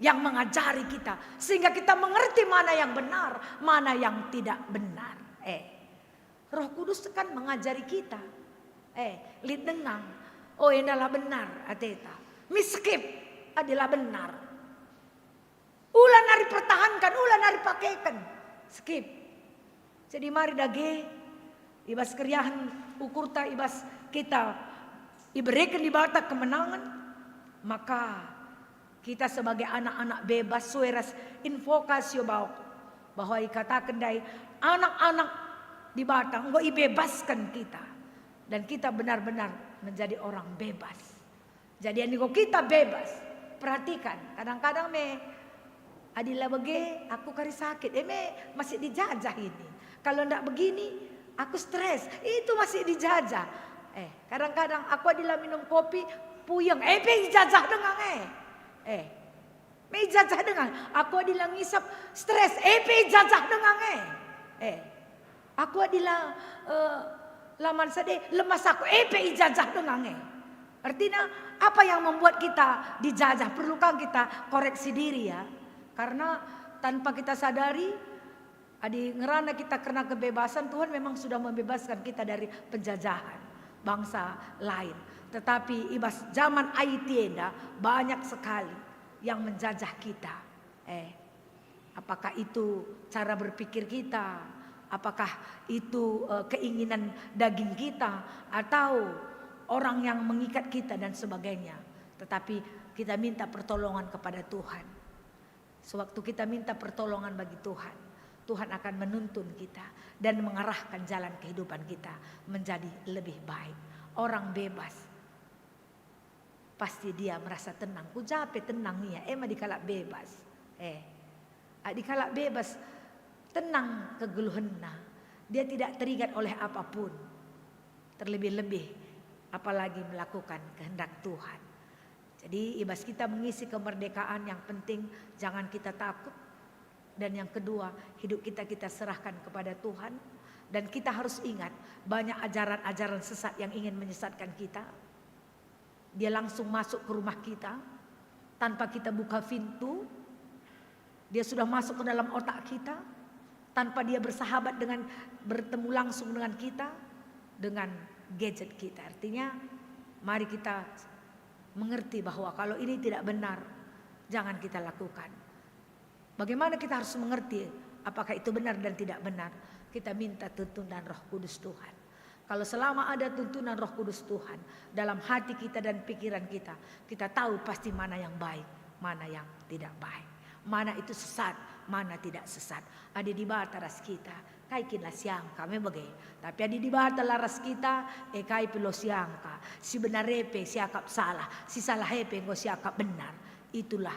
yang mengajari kita, sehingga kita mengerti mana yang benar, mana yang tidak benar. Eh, Roh Kudus kan mengajari kita. Eh, lit denga. Oh, enda la benar ateta. Mi skip, adi la benar. Ula nari pertahankan, ula nari pakeken. Skip. Jadi mari dage, i bas keriahen ukurta, i bas kita ibereken Dibata kemenangan, maka kita sebagai anak-anak bebas, sue ras invokasio baok, bahwa ikataken ndai, anak-anak Dibata enggo ibebasken kita, dan kita benar-benar menjadi orang bebas. Jadi, adi enggo kita bebas, perhatikan, kadang-kadang me, adi la bage, aku kari sakit, e me masih dijajah ini. Kalau ndak begini, aku stres, itu masih dijajah. Eh, kadang-kadang aku adi la minum kopi, puyeng, e pe ijajah denga nge. Eh, me ijajah denga. Aku adi la ngisap, stres, e pe ijajah denga nge. Eh, aku adi la, eh, la man sade, lemas aku, e pe ijajah denga nge. Artinya, apa yang membuat kita dijajah? Perlu kang kita koreksi diri, ya. Karena tanpa kita sadari, adi ngerana kita kerna kebebasan, Tuhan memang sudah membebaskan kita dari penjajahan bangsa lain. Tetapi i bas zaman I T enda banyak sekali yang menjajah kita. Eh, apakah itu cara berpikir kita? Apakah itu, eh, keinginan daging kita? Atau orang yang mengikat kita dan sebagainya? Tetapi kita minta pertolongan kepada Tuhan. Sewaktu kita minta pertolongan bagi Tuhan, Tuhan akan menuntun kita dan mengarahkan jalan kehidupan kita menjadi lebih baik. Orang bebas, pasti dia merasa tenang. Ku ja pe tenang ia, e maka dikalak bebas. Eh, ah, dikalak bebas, tenang kegeluhenna. Dia tidak terikat oleh apapun. Terlebih-lebih, apalagi melakukan kehendak Tuhan. Jadi, i bas kita mengisi kemerdekaan, yang penting jangan kita takut. Dan yang kedua, hidup kita, kita serahkan kepada Tuhan. Dan kita harus ingat, banyak ajaran-ajaran sesat yang ingin menyesatkan kita. Dia langsung masuk ke rumah kita, tanpa kita buka pintu. Dia sudah masuk ke dalam otak kita, tanpa dia bersahabat dengan, bertemu langsung dengan kita, dengan gadget kita. Artinya, mari kita mengerti bahwa kalau ini tidak benar, jangan kita lakukan. Bagaimana kita harus mengerti apakah itu benar dan tidak benar? Kita minta tuntunan Roh Kudus Tuhan. Kalau selama ada tuntunan Roh Kudus Tuhan dalam hati kita dan pikiran kita, kita tahu pasti mana yang baik, mana yang tidak baik, mana itu sesat, mana tidak sesat. Adi Dibata ras kita, kai kin la siangka me bage. Tapi adi Dibata la ras kita, e kai pe la siangka. Si benar e pe siakap salah, si salah e pe enggo siakap benar. Itulah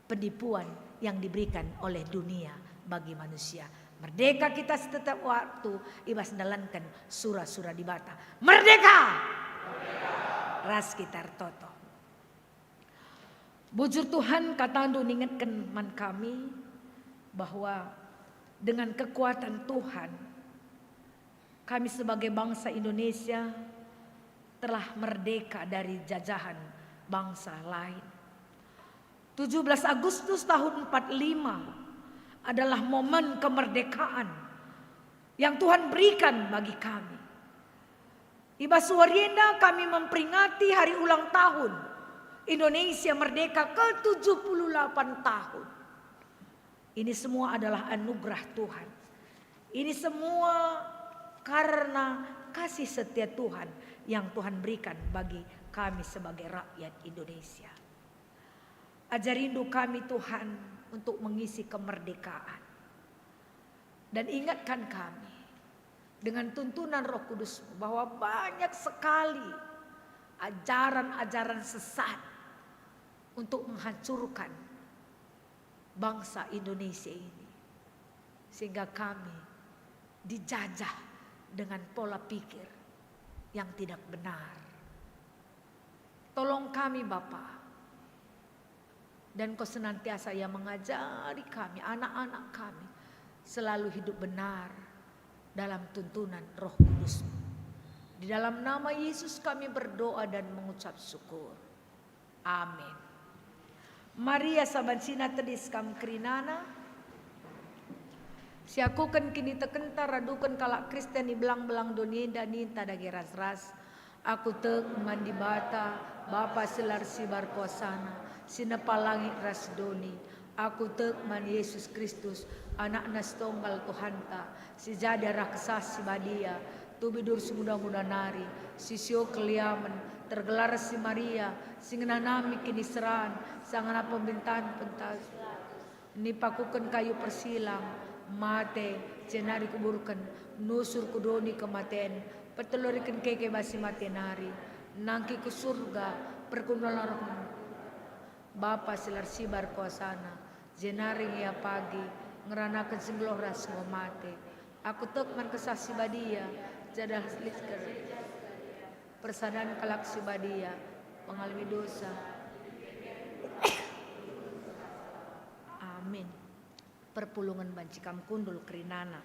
penipuan yang diberikan oleh dunia bagi manusia. Merdeka kita setiap waktu i bas ndalanken sura-sura Dibata. Merdeka! Ras kita ertoto. Bujur Tuhan, kataNdu ningetken man kami bahwa dengan kekuatan Tuhan, kami sebagai bangsa Indonesia telah merdeka dari jajahan bangsa lain. Tujuh belas Agustus tahun empat lima adalah momen kemerdekaan yang Tuhan berikan bagi kami. I bas wari enda kami memperingati hari ulang tahun Indonesia Merdeka ke tujuh puluh delapan tahun. Ini semua adalah anugerah Tuhan. Ini semua karena kasih setia Tuhan yang Tuhan berikan bagi kami sebagai rakyat Indonesia. Ajarindu kami, Tuhan, untuk mengisi kemerdekaan. Dan ingatkan kami dengan tuntunan Roh Kudus bahwa banyak sekali ajaran-ajaran sesat untuk menghancurkan bangsa Indonesia ini, sehingga kami dijajah dengan pola pikir yang tidak benar. Tolong kami, Bapa, dan Engkau senantiasa ia mengajari kami, anak-anak kami, selalu hidup benar dalam tuntunan Roh Kudus. Di dalam nama Yesus kami berdoa dan mengucap syukur. Amin. Maria saban sina tedis kam kerinana, siakuken kinitekenta raduken kalak Kristen i belang-belang doni enda ninta dage ras-ras. Aku tek man Dibata, Bapa si la ersibar kuasana, si nepa langit ras doni. Aku tek man Yesus Kristus, Anakna si tonggal Tuhanta, si jadi arah Kesah Si Badia, tubi durus muda-muda nari, si sio keliamen, tergelar si Maria, si ngenanami kiniseran, sangana pemerintahen penta-, nipakuken kayu persilang, mate, jenari kuburken, nusur ku doni kematen, peteloriken keke bas si mate nari, nangki ku Surga, perkundul Bapa si la ersibar kuasana, jenari nge ia pagi, ngeranaken si nggeluh ras enggo mate. Aku tek man Kesah Si Badia, jadah lit-, persadan kalak si badia, pengalemi dosa. Amin. Perpulungen banci kam kundul kerinana.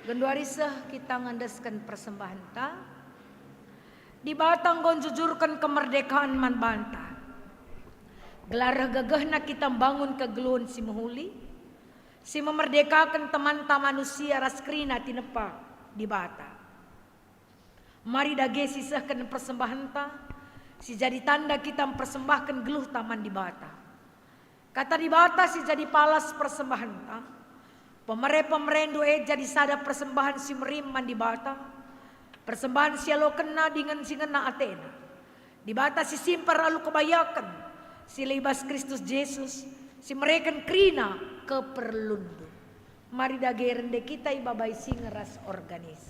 Genduari seh kita ngendesken persembahenta, Dibata enggo njujurken kemerdekaan man banta. Gelah reh gegehna kita mbangun kegeluhen si mehuli, si memerdekaken temanta manusia ras kerina tinepa Dibata. Mari dage sisehken persembahenta, si jadi tanda kita mpersembahken geluhta man Dibata. Kata Dibata si jadi palas persembahenta, pemere-pemerendu e jadi sada persembahen si merim man Dibata, persembahen si ialokenna dingen si ngena atena. Dibata si simpar alu kebayaken, si lit i bas Kristus Jesus, Si mereken kerina keperlunndu. Mari dage rende kita ibabai singer ras organis.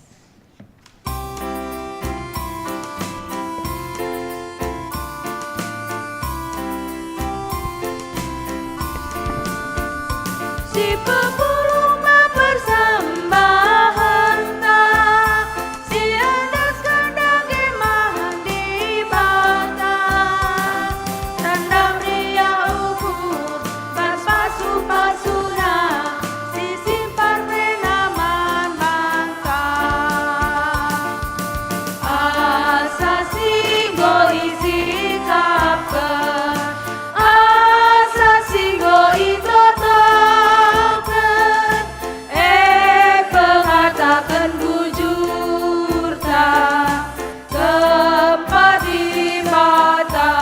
Si pepulung ma persembahenta, si endesken dage man Dibata, tanda meriah ukur bas pasu-pasuNa, si simpan rena man banta. Asa si enggo isikapken, asa si enggo itotoken, e pengataken bujurta, kempak Dibata.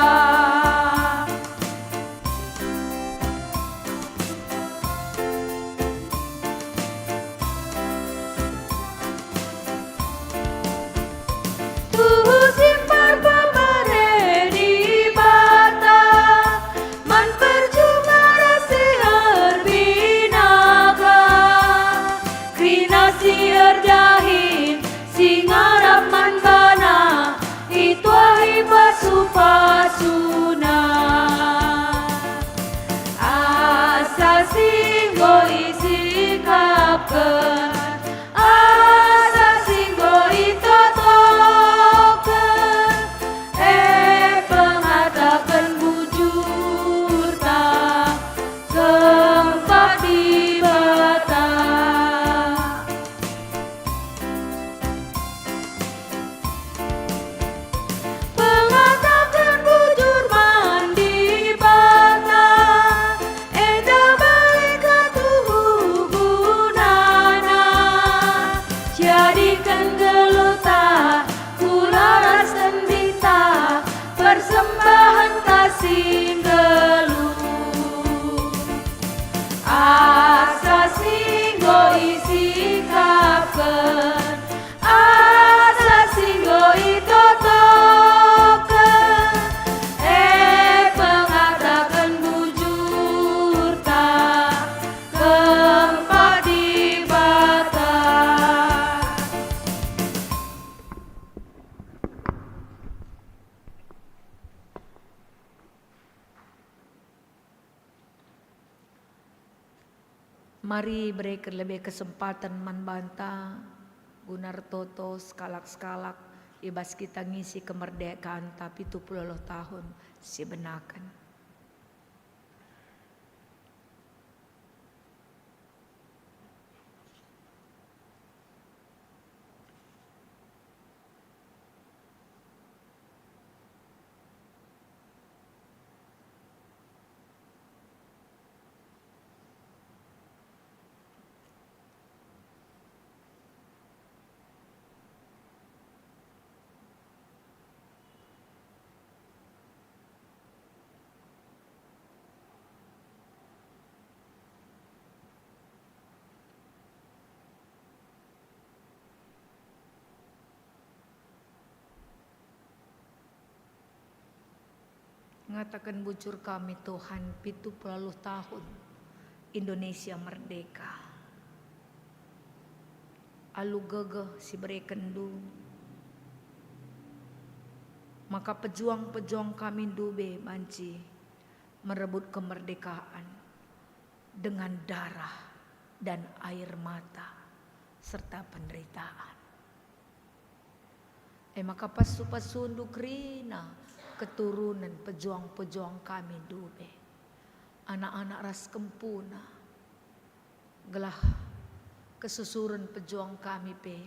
Tuhu simpan pemere Dibata, man perjuma ras si erbinaga, kerina si erdahin, si ngarap man baNa, ituahi pasu-pasuNa. Asa si enggo isikapken, asa si enggo itotoken, e pengataken bujurta, kempak Dibata. Pengataken bujur man Dibata, enda bage ka tuhu gunana. Jadiken geluhta, kula ras kendita, persembahenta si nggeluh. Asa si enggo isikapken, asa si enggo itotoken, e pengataken bujurta, kempak Dibata. Mari bereken lebe kesempaten man banta guna ertoto sekalak-sekalak i bas kita ngisi kemerdekaanta pitu puluh ualuh tahun si benaken. Ngataken bujur kami, Tuhan, pitu puluh tahun Indonesia merdeka. Alu gegeh si berekenndu, maka pejuang-pejuang kami ndube banci merebut kemerdekaan dengan darah dan air mata serta penderitaan. E maka pasu-pasundu kerina keturunen pejuang-pejuang kami ndube, anak-anak ras kempuna, gelah kesusuren pejuang kami pe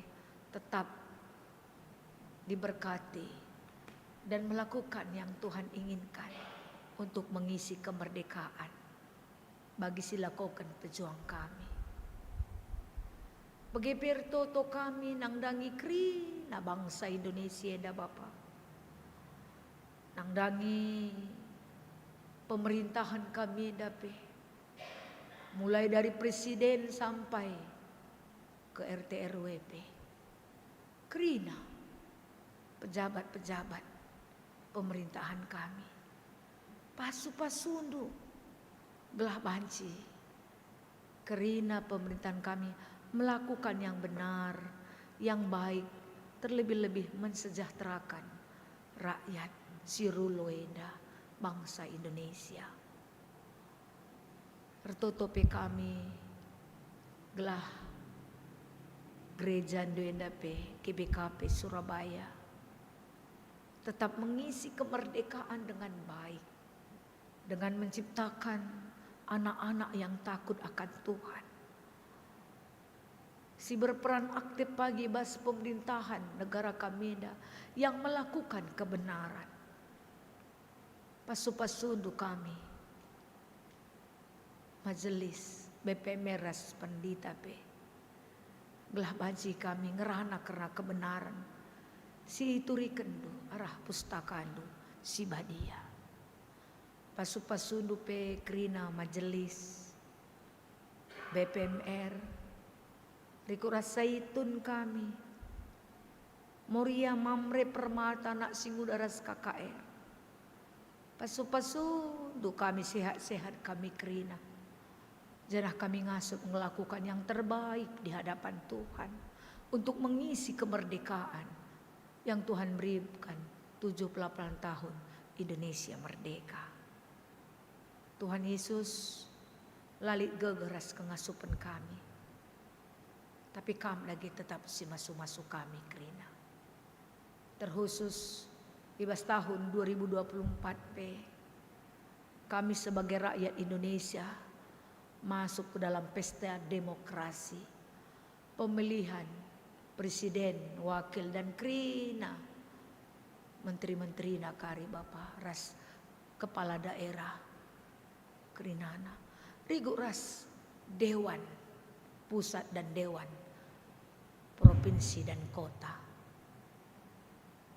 tetap diberkati dan melakukan yang Tuhan inginkan untuk mengisi kemerdekaan bagi si lakoken pejuang kami. Bage pe ertoto kami nandangi kerina bangsa Indonesia enda, Bapa. Nandangi pemerintahan kami enda pe, mulai dari presiden sampai ke R T R W pe. Kerina pejabat-pejabat pemerintahan kami. Pasu-pasundu Gelah banci kerina pemerintahan kami melakukan yang benar, yang baik, terlebih-lebih mensejahterakan rakyat si rulo enda, bangsa Indonesia. Ertoto pe kami gelah gereja enda pe, G B K P Surabaya, tetap mengisi kemerdekaan dengan baik, dengan menciptakan anak-anak yang takut akan Tuhan, si berperan aktif bagi bas pemerintahan negara kami enda, yang melakukan kebenaran. Pasu-pasundu kami, majelis, B P M R ras pendita pe, gelah banci kami ngerana kerna kebenaran si iturikenndu arah pustakandu si badia. Pasu-pasundu pe kerina majelis, B P M R, Rikut ras Saitun kami, Moria, Mamre, Permata, Anak Singuda ras K K R. Pasu-pasundu kami sehat-sehat kami kerina, janah kami ngasup ngelakukan yang terbaik di hadapan Tuhan untuk mengisi kemerdekaan yang Tuhan berikan tujuh puluh delapan tahun Indonesia merdeka. Tuhan Yesus, la lit gegeh ras kengasupen kami, tapi Kam dage tetap si masu-masu kami kerina. Terkhusus i bas tahun dua ribu dua puluh empat pe, kami sebagai rakyat Indonesia masuk ke dalam pesta demokrasi, pemilihan presiden, wakil, dan kerina menteri-menterina kari, Bapa, ras kepala daerah kerinana, rikut ras dewan pusat dan dewan provinsi dan kota.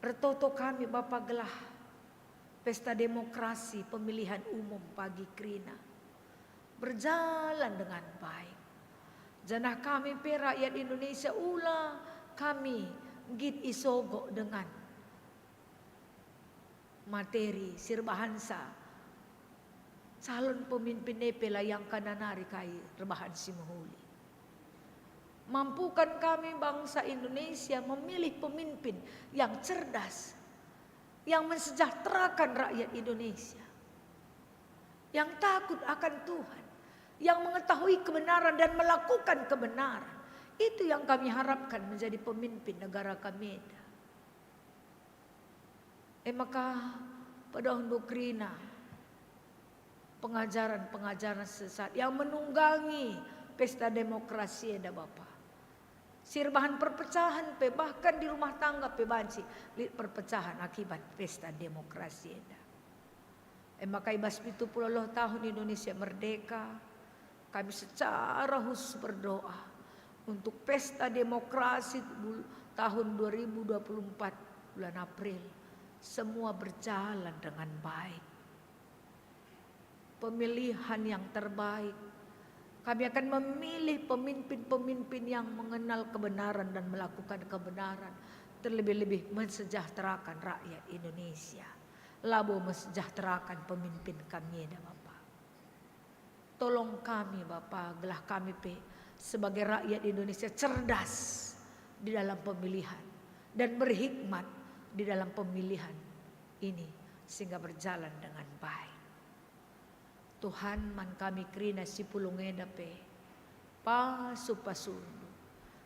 Ertoto kami, Bapa, gelah pesta demokrasi pemilihan umum pagi kerina berjalan dengan baik, janah kami pe rakyat Indonesia ula kami nggit isogok dengan materi si erbahanca calon pemimpin e pe la iangkana nari kai erbahan si mehuli. Mampukan kami bangsa Indonesia memilih pemimpin yang cerdas, yang mensejahterakan rakyat Indonesia, yang takut akan Tuhan, yang mengetahui kebenaran dan melakukan kebenaran. Itu yang kami harapkan menjadi pemimpin negara kami enda. E maka, pedohndu kerina pengajaren-pengajaren sesat yang menunggangi pesta demokrasi enda, Bapa. Si erbahan perpecahan pe, bahkan di rumah tangga pe banci lit perpecahan akibat pesta demokrasi enda. E maka i bas pitu puluh tahun Indonesia merdeka, kami secara khusus berdoa untuk pesta demokrasi bul-, tahun dua ribu dua puluh empat bulan April, semua berjalan dengan baik. Pemilihan yang terbaik. Kami akan memilih pemimpin-pemimpin yang mengenal kebenaran dan melakukan kebenaran, terlebih-lebih mensejahterakan rakyat Indonesia. Labo mensejahterakan pemimpin kami enda, Bapa. Tolong kami, Bapa, gelah kami pe sebagai rakyat Indonesia cerdas di dalam pemilihan dan berhikmat di dalam pemilihan ini, sehingga berjalan dengan baik. Tuhan, man kami kerina si pulung enda pe, pasu-pasundu,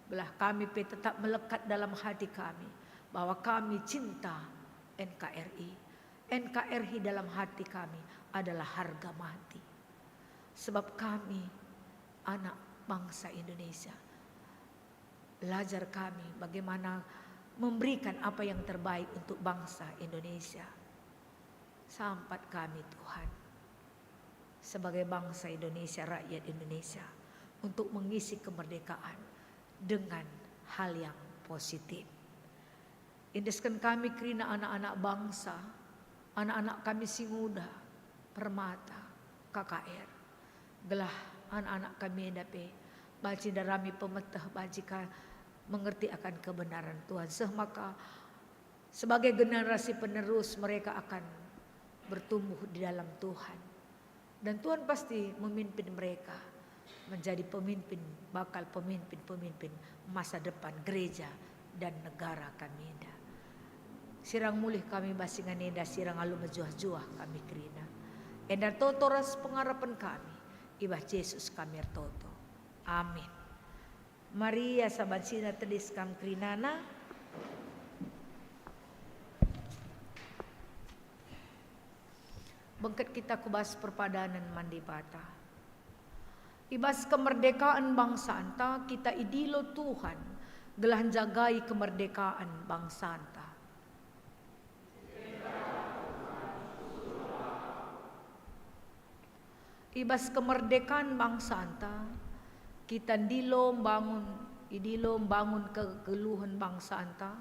gelah kami pe tetap melekat dalam hati kami bahwa kami cinta N K R I. N K R I dalam hati kami adalah harga mati. Sebab kami anak bangsa Indonesia. Belajar kami bagaimana memberikan apa yang terbaik untuk bangsa Indonesia. Sampat kami, Tuhan, sebagai bangsa Indonesia, rakyat Indonesia, untuk mengisi kemerdekaan dengan hal yang positif. Endesken kami kerina anak-anak bangsa, anak-anak kami si nguda, Permata, K K R, gelah anak-anak kami enda pe banci ndarami pemeteh, banci ka mengerti akan kebenaran Tuhan, seh maka sebagai generasi penerus mereka akan bertumbuh di dalam Tuhan. Dan Tuhan pasti memimpin mereka menjadi pemimpin, bakal pemimpin-pemimpin masa depan gereja dan negara kami enda. Sirang mulih kami bas ingan enda, sirang alu mejuah-juah kami kerina. Enda ertoto ras pengarapen kami, i bas Jesus kami ertoto. Amin. Maria saban sina tedis kam kerinana. Bengket kita ku bas perpadanen man Dibata. I bas kemerdekaen bangsanta kita idilo Tuhan gelah njagai kemerdekaen bangsanta. I bas kemerdekaen bangsanta, kita ndilo mbangun, idilo mbangun kegeluhen bangsanta,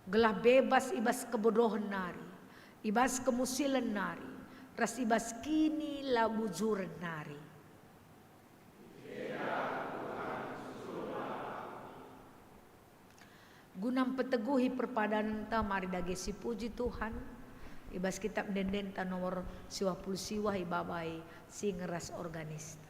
gelah bebas i bas kebodohen nari, i bas kemusilen nari, ras i bas kinilabujuren nari. Guna mpeteguhi perpadanenta, mari dage sipuji Tuhan. I bas kitab ende-endenta nomor siwah puluh siwah ibabai singer ras organista.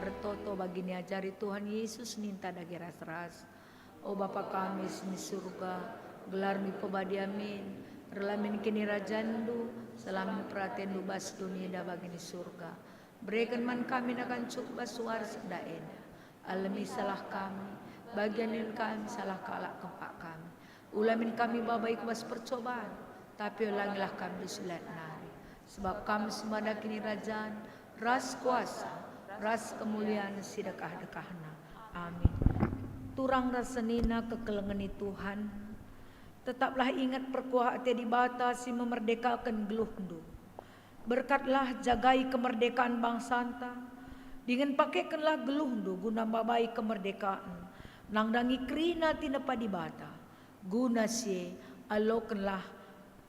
Ertoto bagi niajari Tuhan Yesus ninta dage ras-ras. O Bapa kami si ni Surga, gelarNdu ipebadia min, erlamin kinirajanNdu, selamin peratenNdu bas doni enda bagi ni Surga. Bereken man kami nakan cukup bas wari si enda. Alemi salah kami, bagian kami salah kalak kempak kami. Ula min kami babai ku bas percoban, tapi olangilah kami dosa nari. Sebab kam si mada kinirajan, ras kuasa, ras kemulian si dekah-dekahna. Amin. Turang ras senina kekelengen i Tuhan, tetaplah ingat perkuah ate Dibata si memerdekaken geluhndu. Berkatlah jagai kemerdekaan bangsanta, dingen pakekenlah geluhndu guna mbabai kemerdekaan, nandangi kerina tinepa Dibata. Guna si e, alokenlah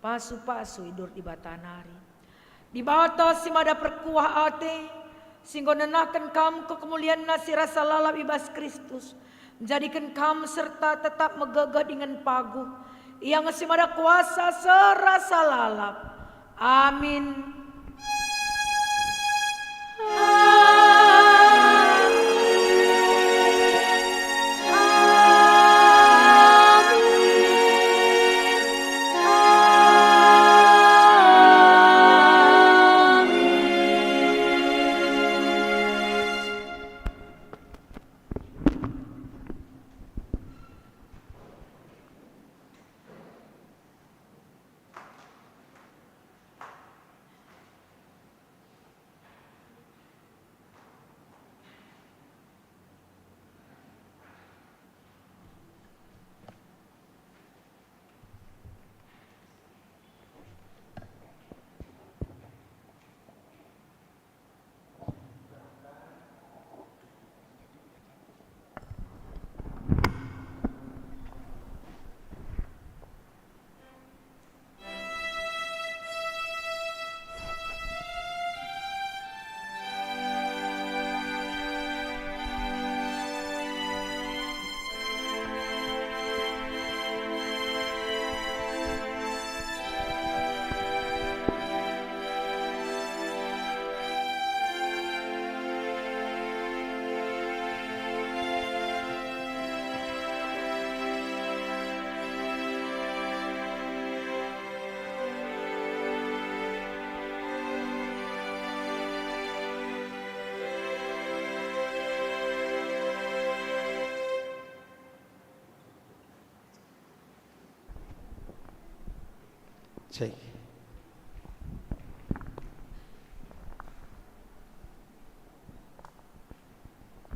pasu-pasu idur Dibata nari. Dibata si mada perkuah ate, si enggo nenahken kam ku kemulianNa si rasa lalap i bas Kristus, njadiken kam serta tetap megegeh dingen paguh. Ia nge si mada kuasa serasa lalap. Amin. Cek.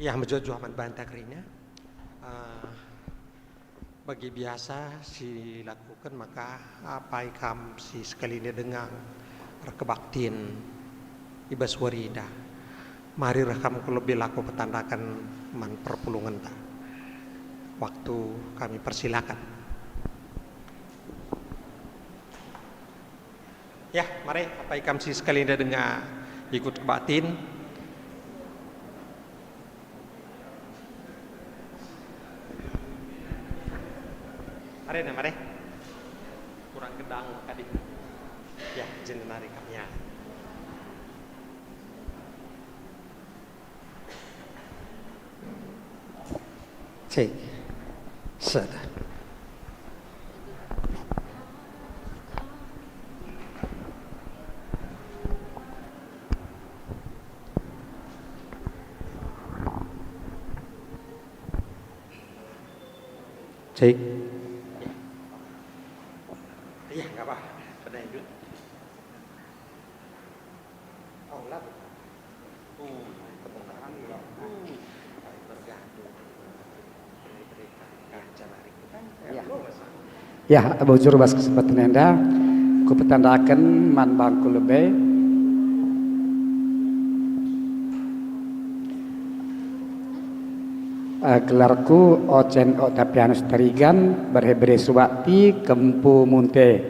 Ya, mejuah-juah man banta kerina. Eh, bagi biasa si lakuken maka apai kam si sekalina denga erkebaktin i bas wari enda. Mari reh kam ku lebe lako petandaken man perpulungenta. Waktu kami persilakan. Ya, mari, apai kam si sekalina denga ikut kebaktin. Mari, nah, mari. Kurang gedang tadi. Ya, jenari kami ya. Cek. Sada. Cek. Iya, nggak apa-apa. Pernah hidup. Ya. Ya, bujur bas kesempatan enda, kupetandaken man bangku lebe. Eh, gelarku Ocen Octavianus Tarigan, berhebere Subakti, Kempu Munte.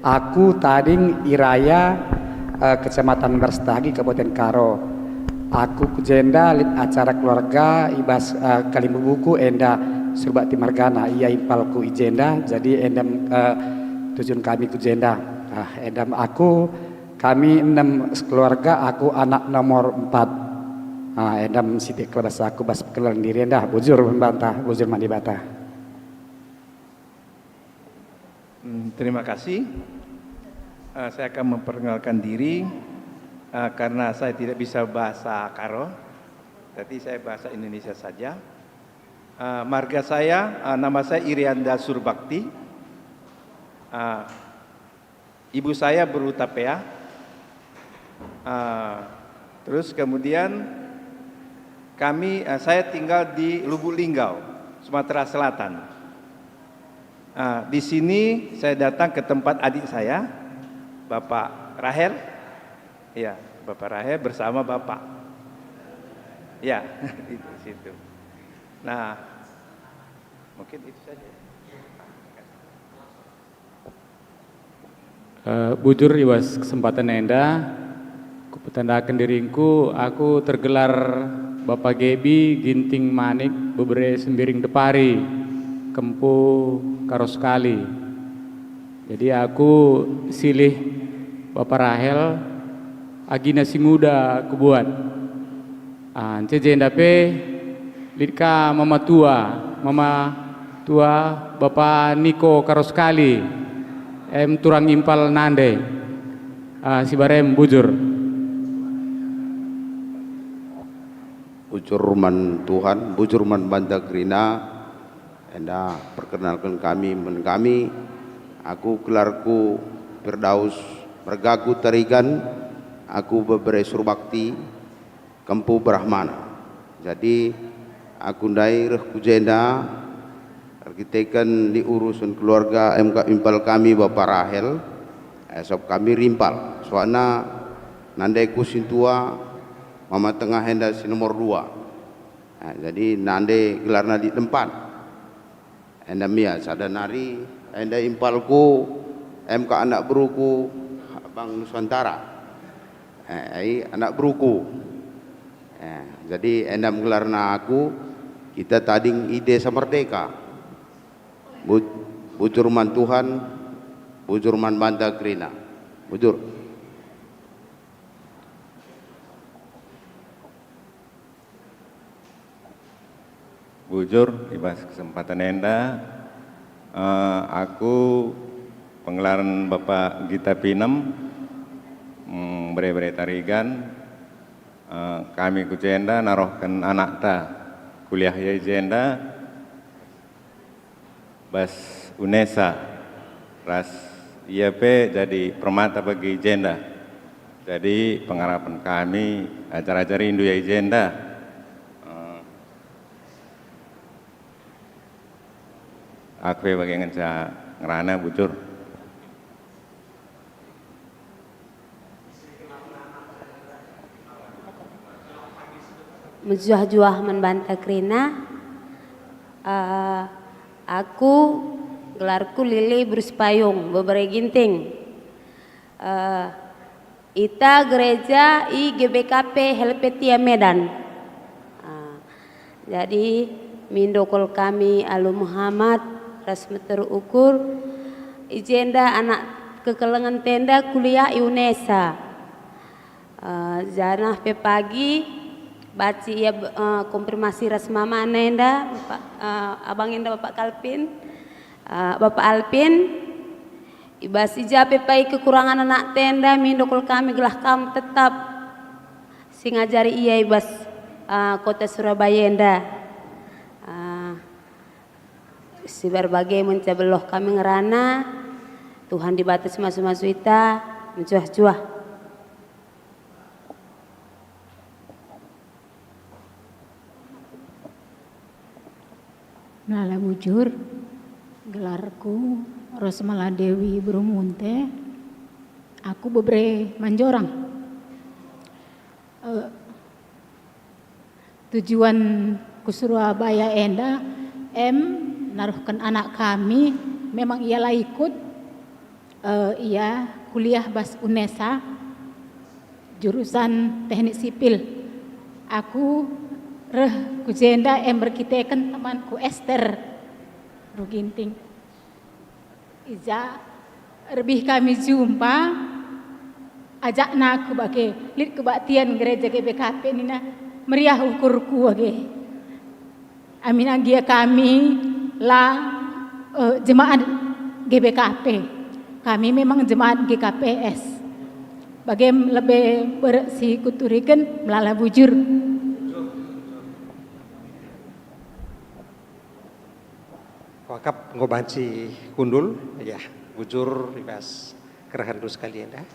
Aku tading i Raya, eh, Kecamatan Marstagi, Kabupaten Karo. Aku ku jenda lit acara keluarga i bas, eh, kalimbubuku enda Subakti mergana, ia impalku i jenda, jadi endam, eh, tujun kami ku jenda. Ah, endam aku, kami enem sekeluarga, aku anak nomor empat. Ah, enda me sitik kal bas aku bas perkenalan diri enda, bujur man banta, bujur man Dibata. Hmm, terima kasih. Eh, saya akan memperkenalkan diri, eh, karena saya tidak bisa bahasa Karo, jadi saya bahasa Indonesia saja. Eh, marga saya, eh, nama saya Irianda Surbakti. Eh, ibu saya berhutapea. Eh, terus kemudian kami, eh, saya tinggal di Lubuk Linggau, Sumatera Selatan. Eh, di sini saya datang ke tempat adik saya, Bapak Rahel. Ya, Bapak Rahel bersama Bapak. Ya, itu situ. Nah, mungkin itu saja. Eh, bujur i bas kesempatan enda, kupetandaken diringku, aku tergelar Bapa Gebi Ginting Manik, bebere Sembiring Depari, Kempu Karo Sekali. Jadi aku silih Bapa Rahel, agina si nguda kubuat. Ah, ence jenda pe lit ka mama tua, mama tua Bapa Niko Karo Sekali, em turang impal nande. Ah, si barem bujur. Bujur man Tuhan, bujur man banta kerina, enda perkenalken kami man kami. Aku gelarku Firdaus, mergaku Tarigan, aku bebere Surbakti, Kempu Brahmana. Jadi, aku ndai reh ku jenda erkiteken diurusen keluarga em ka impal kami Bapa Rahel, eh, sabap kami rimpal. Soalna nandeku sintua, mama tengah enda si nomor dua. Eh, jadi nande gelarna di tempat. Enda mia sada nari, enda impalku, em ka anak beruku, Abang Nusantara. Eh, ai anak beruku. Eh, jadi enda gelarna aku, kita tading i Desa Merdeka. Bu-, bujur man Tuhan, bujur man banta kerina. Bujur. Bujur, i bas kesempatan enda, eh, aku pengelaren Bapa Gita Pinem, mm, bere-bere Tarigan, eh, kami ku jenda narohken anakta kuliah ia i jenda, bas UNESA, ras ia pe jadi permata bagi i jenda. Jadi pengarapen kami ajar-ajar rindu ia i jenda. Eh, aku pe bage ngenca ngerana bujur. Mejuah-juah man banta kerina. Eh, aku gelarku Lili Bruce Payung, bebere Ginting. Eh, ita gereja i G B K P Helvetia Medan. Eh, jadi mindo kal kami alu Muhammad ras meter ukur, i jenda anak kekelengen tenda kuliah i UNESA. Eh, janah pe pagi banci ia, eh, konfirmasi ras mamana enda, Bapak, eh, abang enda Bapak Kalpin, eh, Bapak Alpin, i bas i ja pe pagi kekurangan anak tenda mindo kal kami gelah kam tetap si ngajari ia i bas, eh, kota Surabaya enda. Eh, si bage menca beluh kami ngerana, Tuhan Dibata si masu-masu ita, mejuah-juah. Melala bujur, gelarku Rosmala Dewi Brumunte, aku bebere Manjorang. Eh, tujuan ku Surabaya enda, em, naruhken anak kami, memang ia la ikut, eh, ia kuliah bas UNESA, jurusan Teknik Sipil. Aku reh ku jenda em erkiteken temanku Ester Ruginting. I ja erbih kami jumpa, ajakna aku bage, lit kebaktian gereja G B K P nina, Meriah ukurku age. Amin anggia kami la, eh, jemaat G B K P. Kami memang jemaat G K P S. Bage lebe berek si kuturiken melala bujur. Kuakap enggo banci kundul, ya, bujur i bas kerehendu sekalian, ya.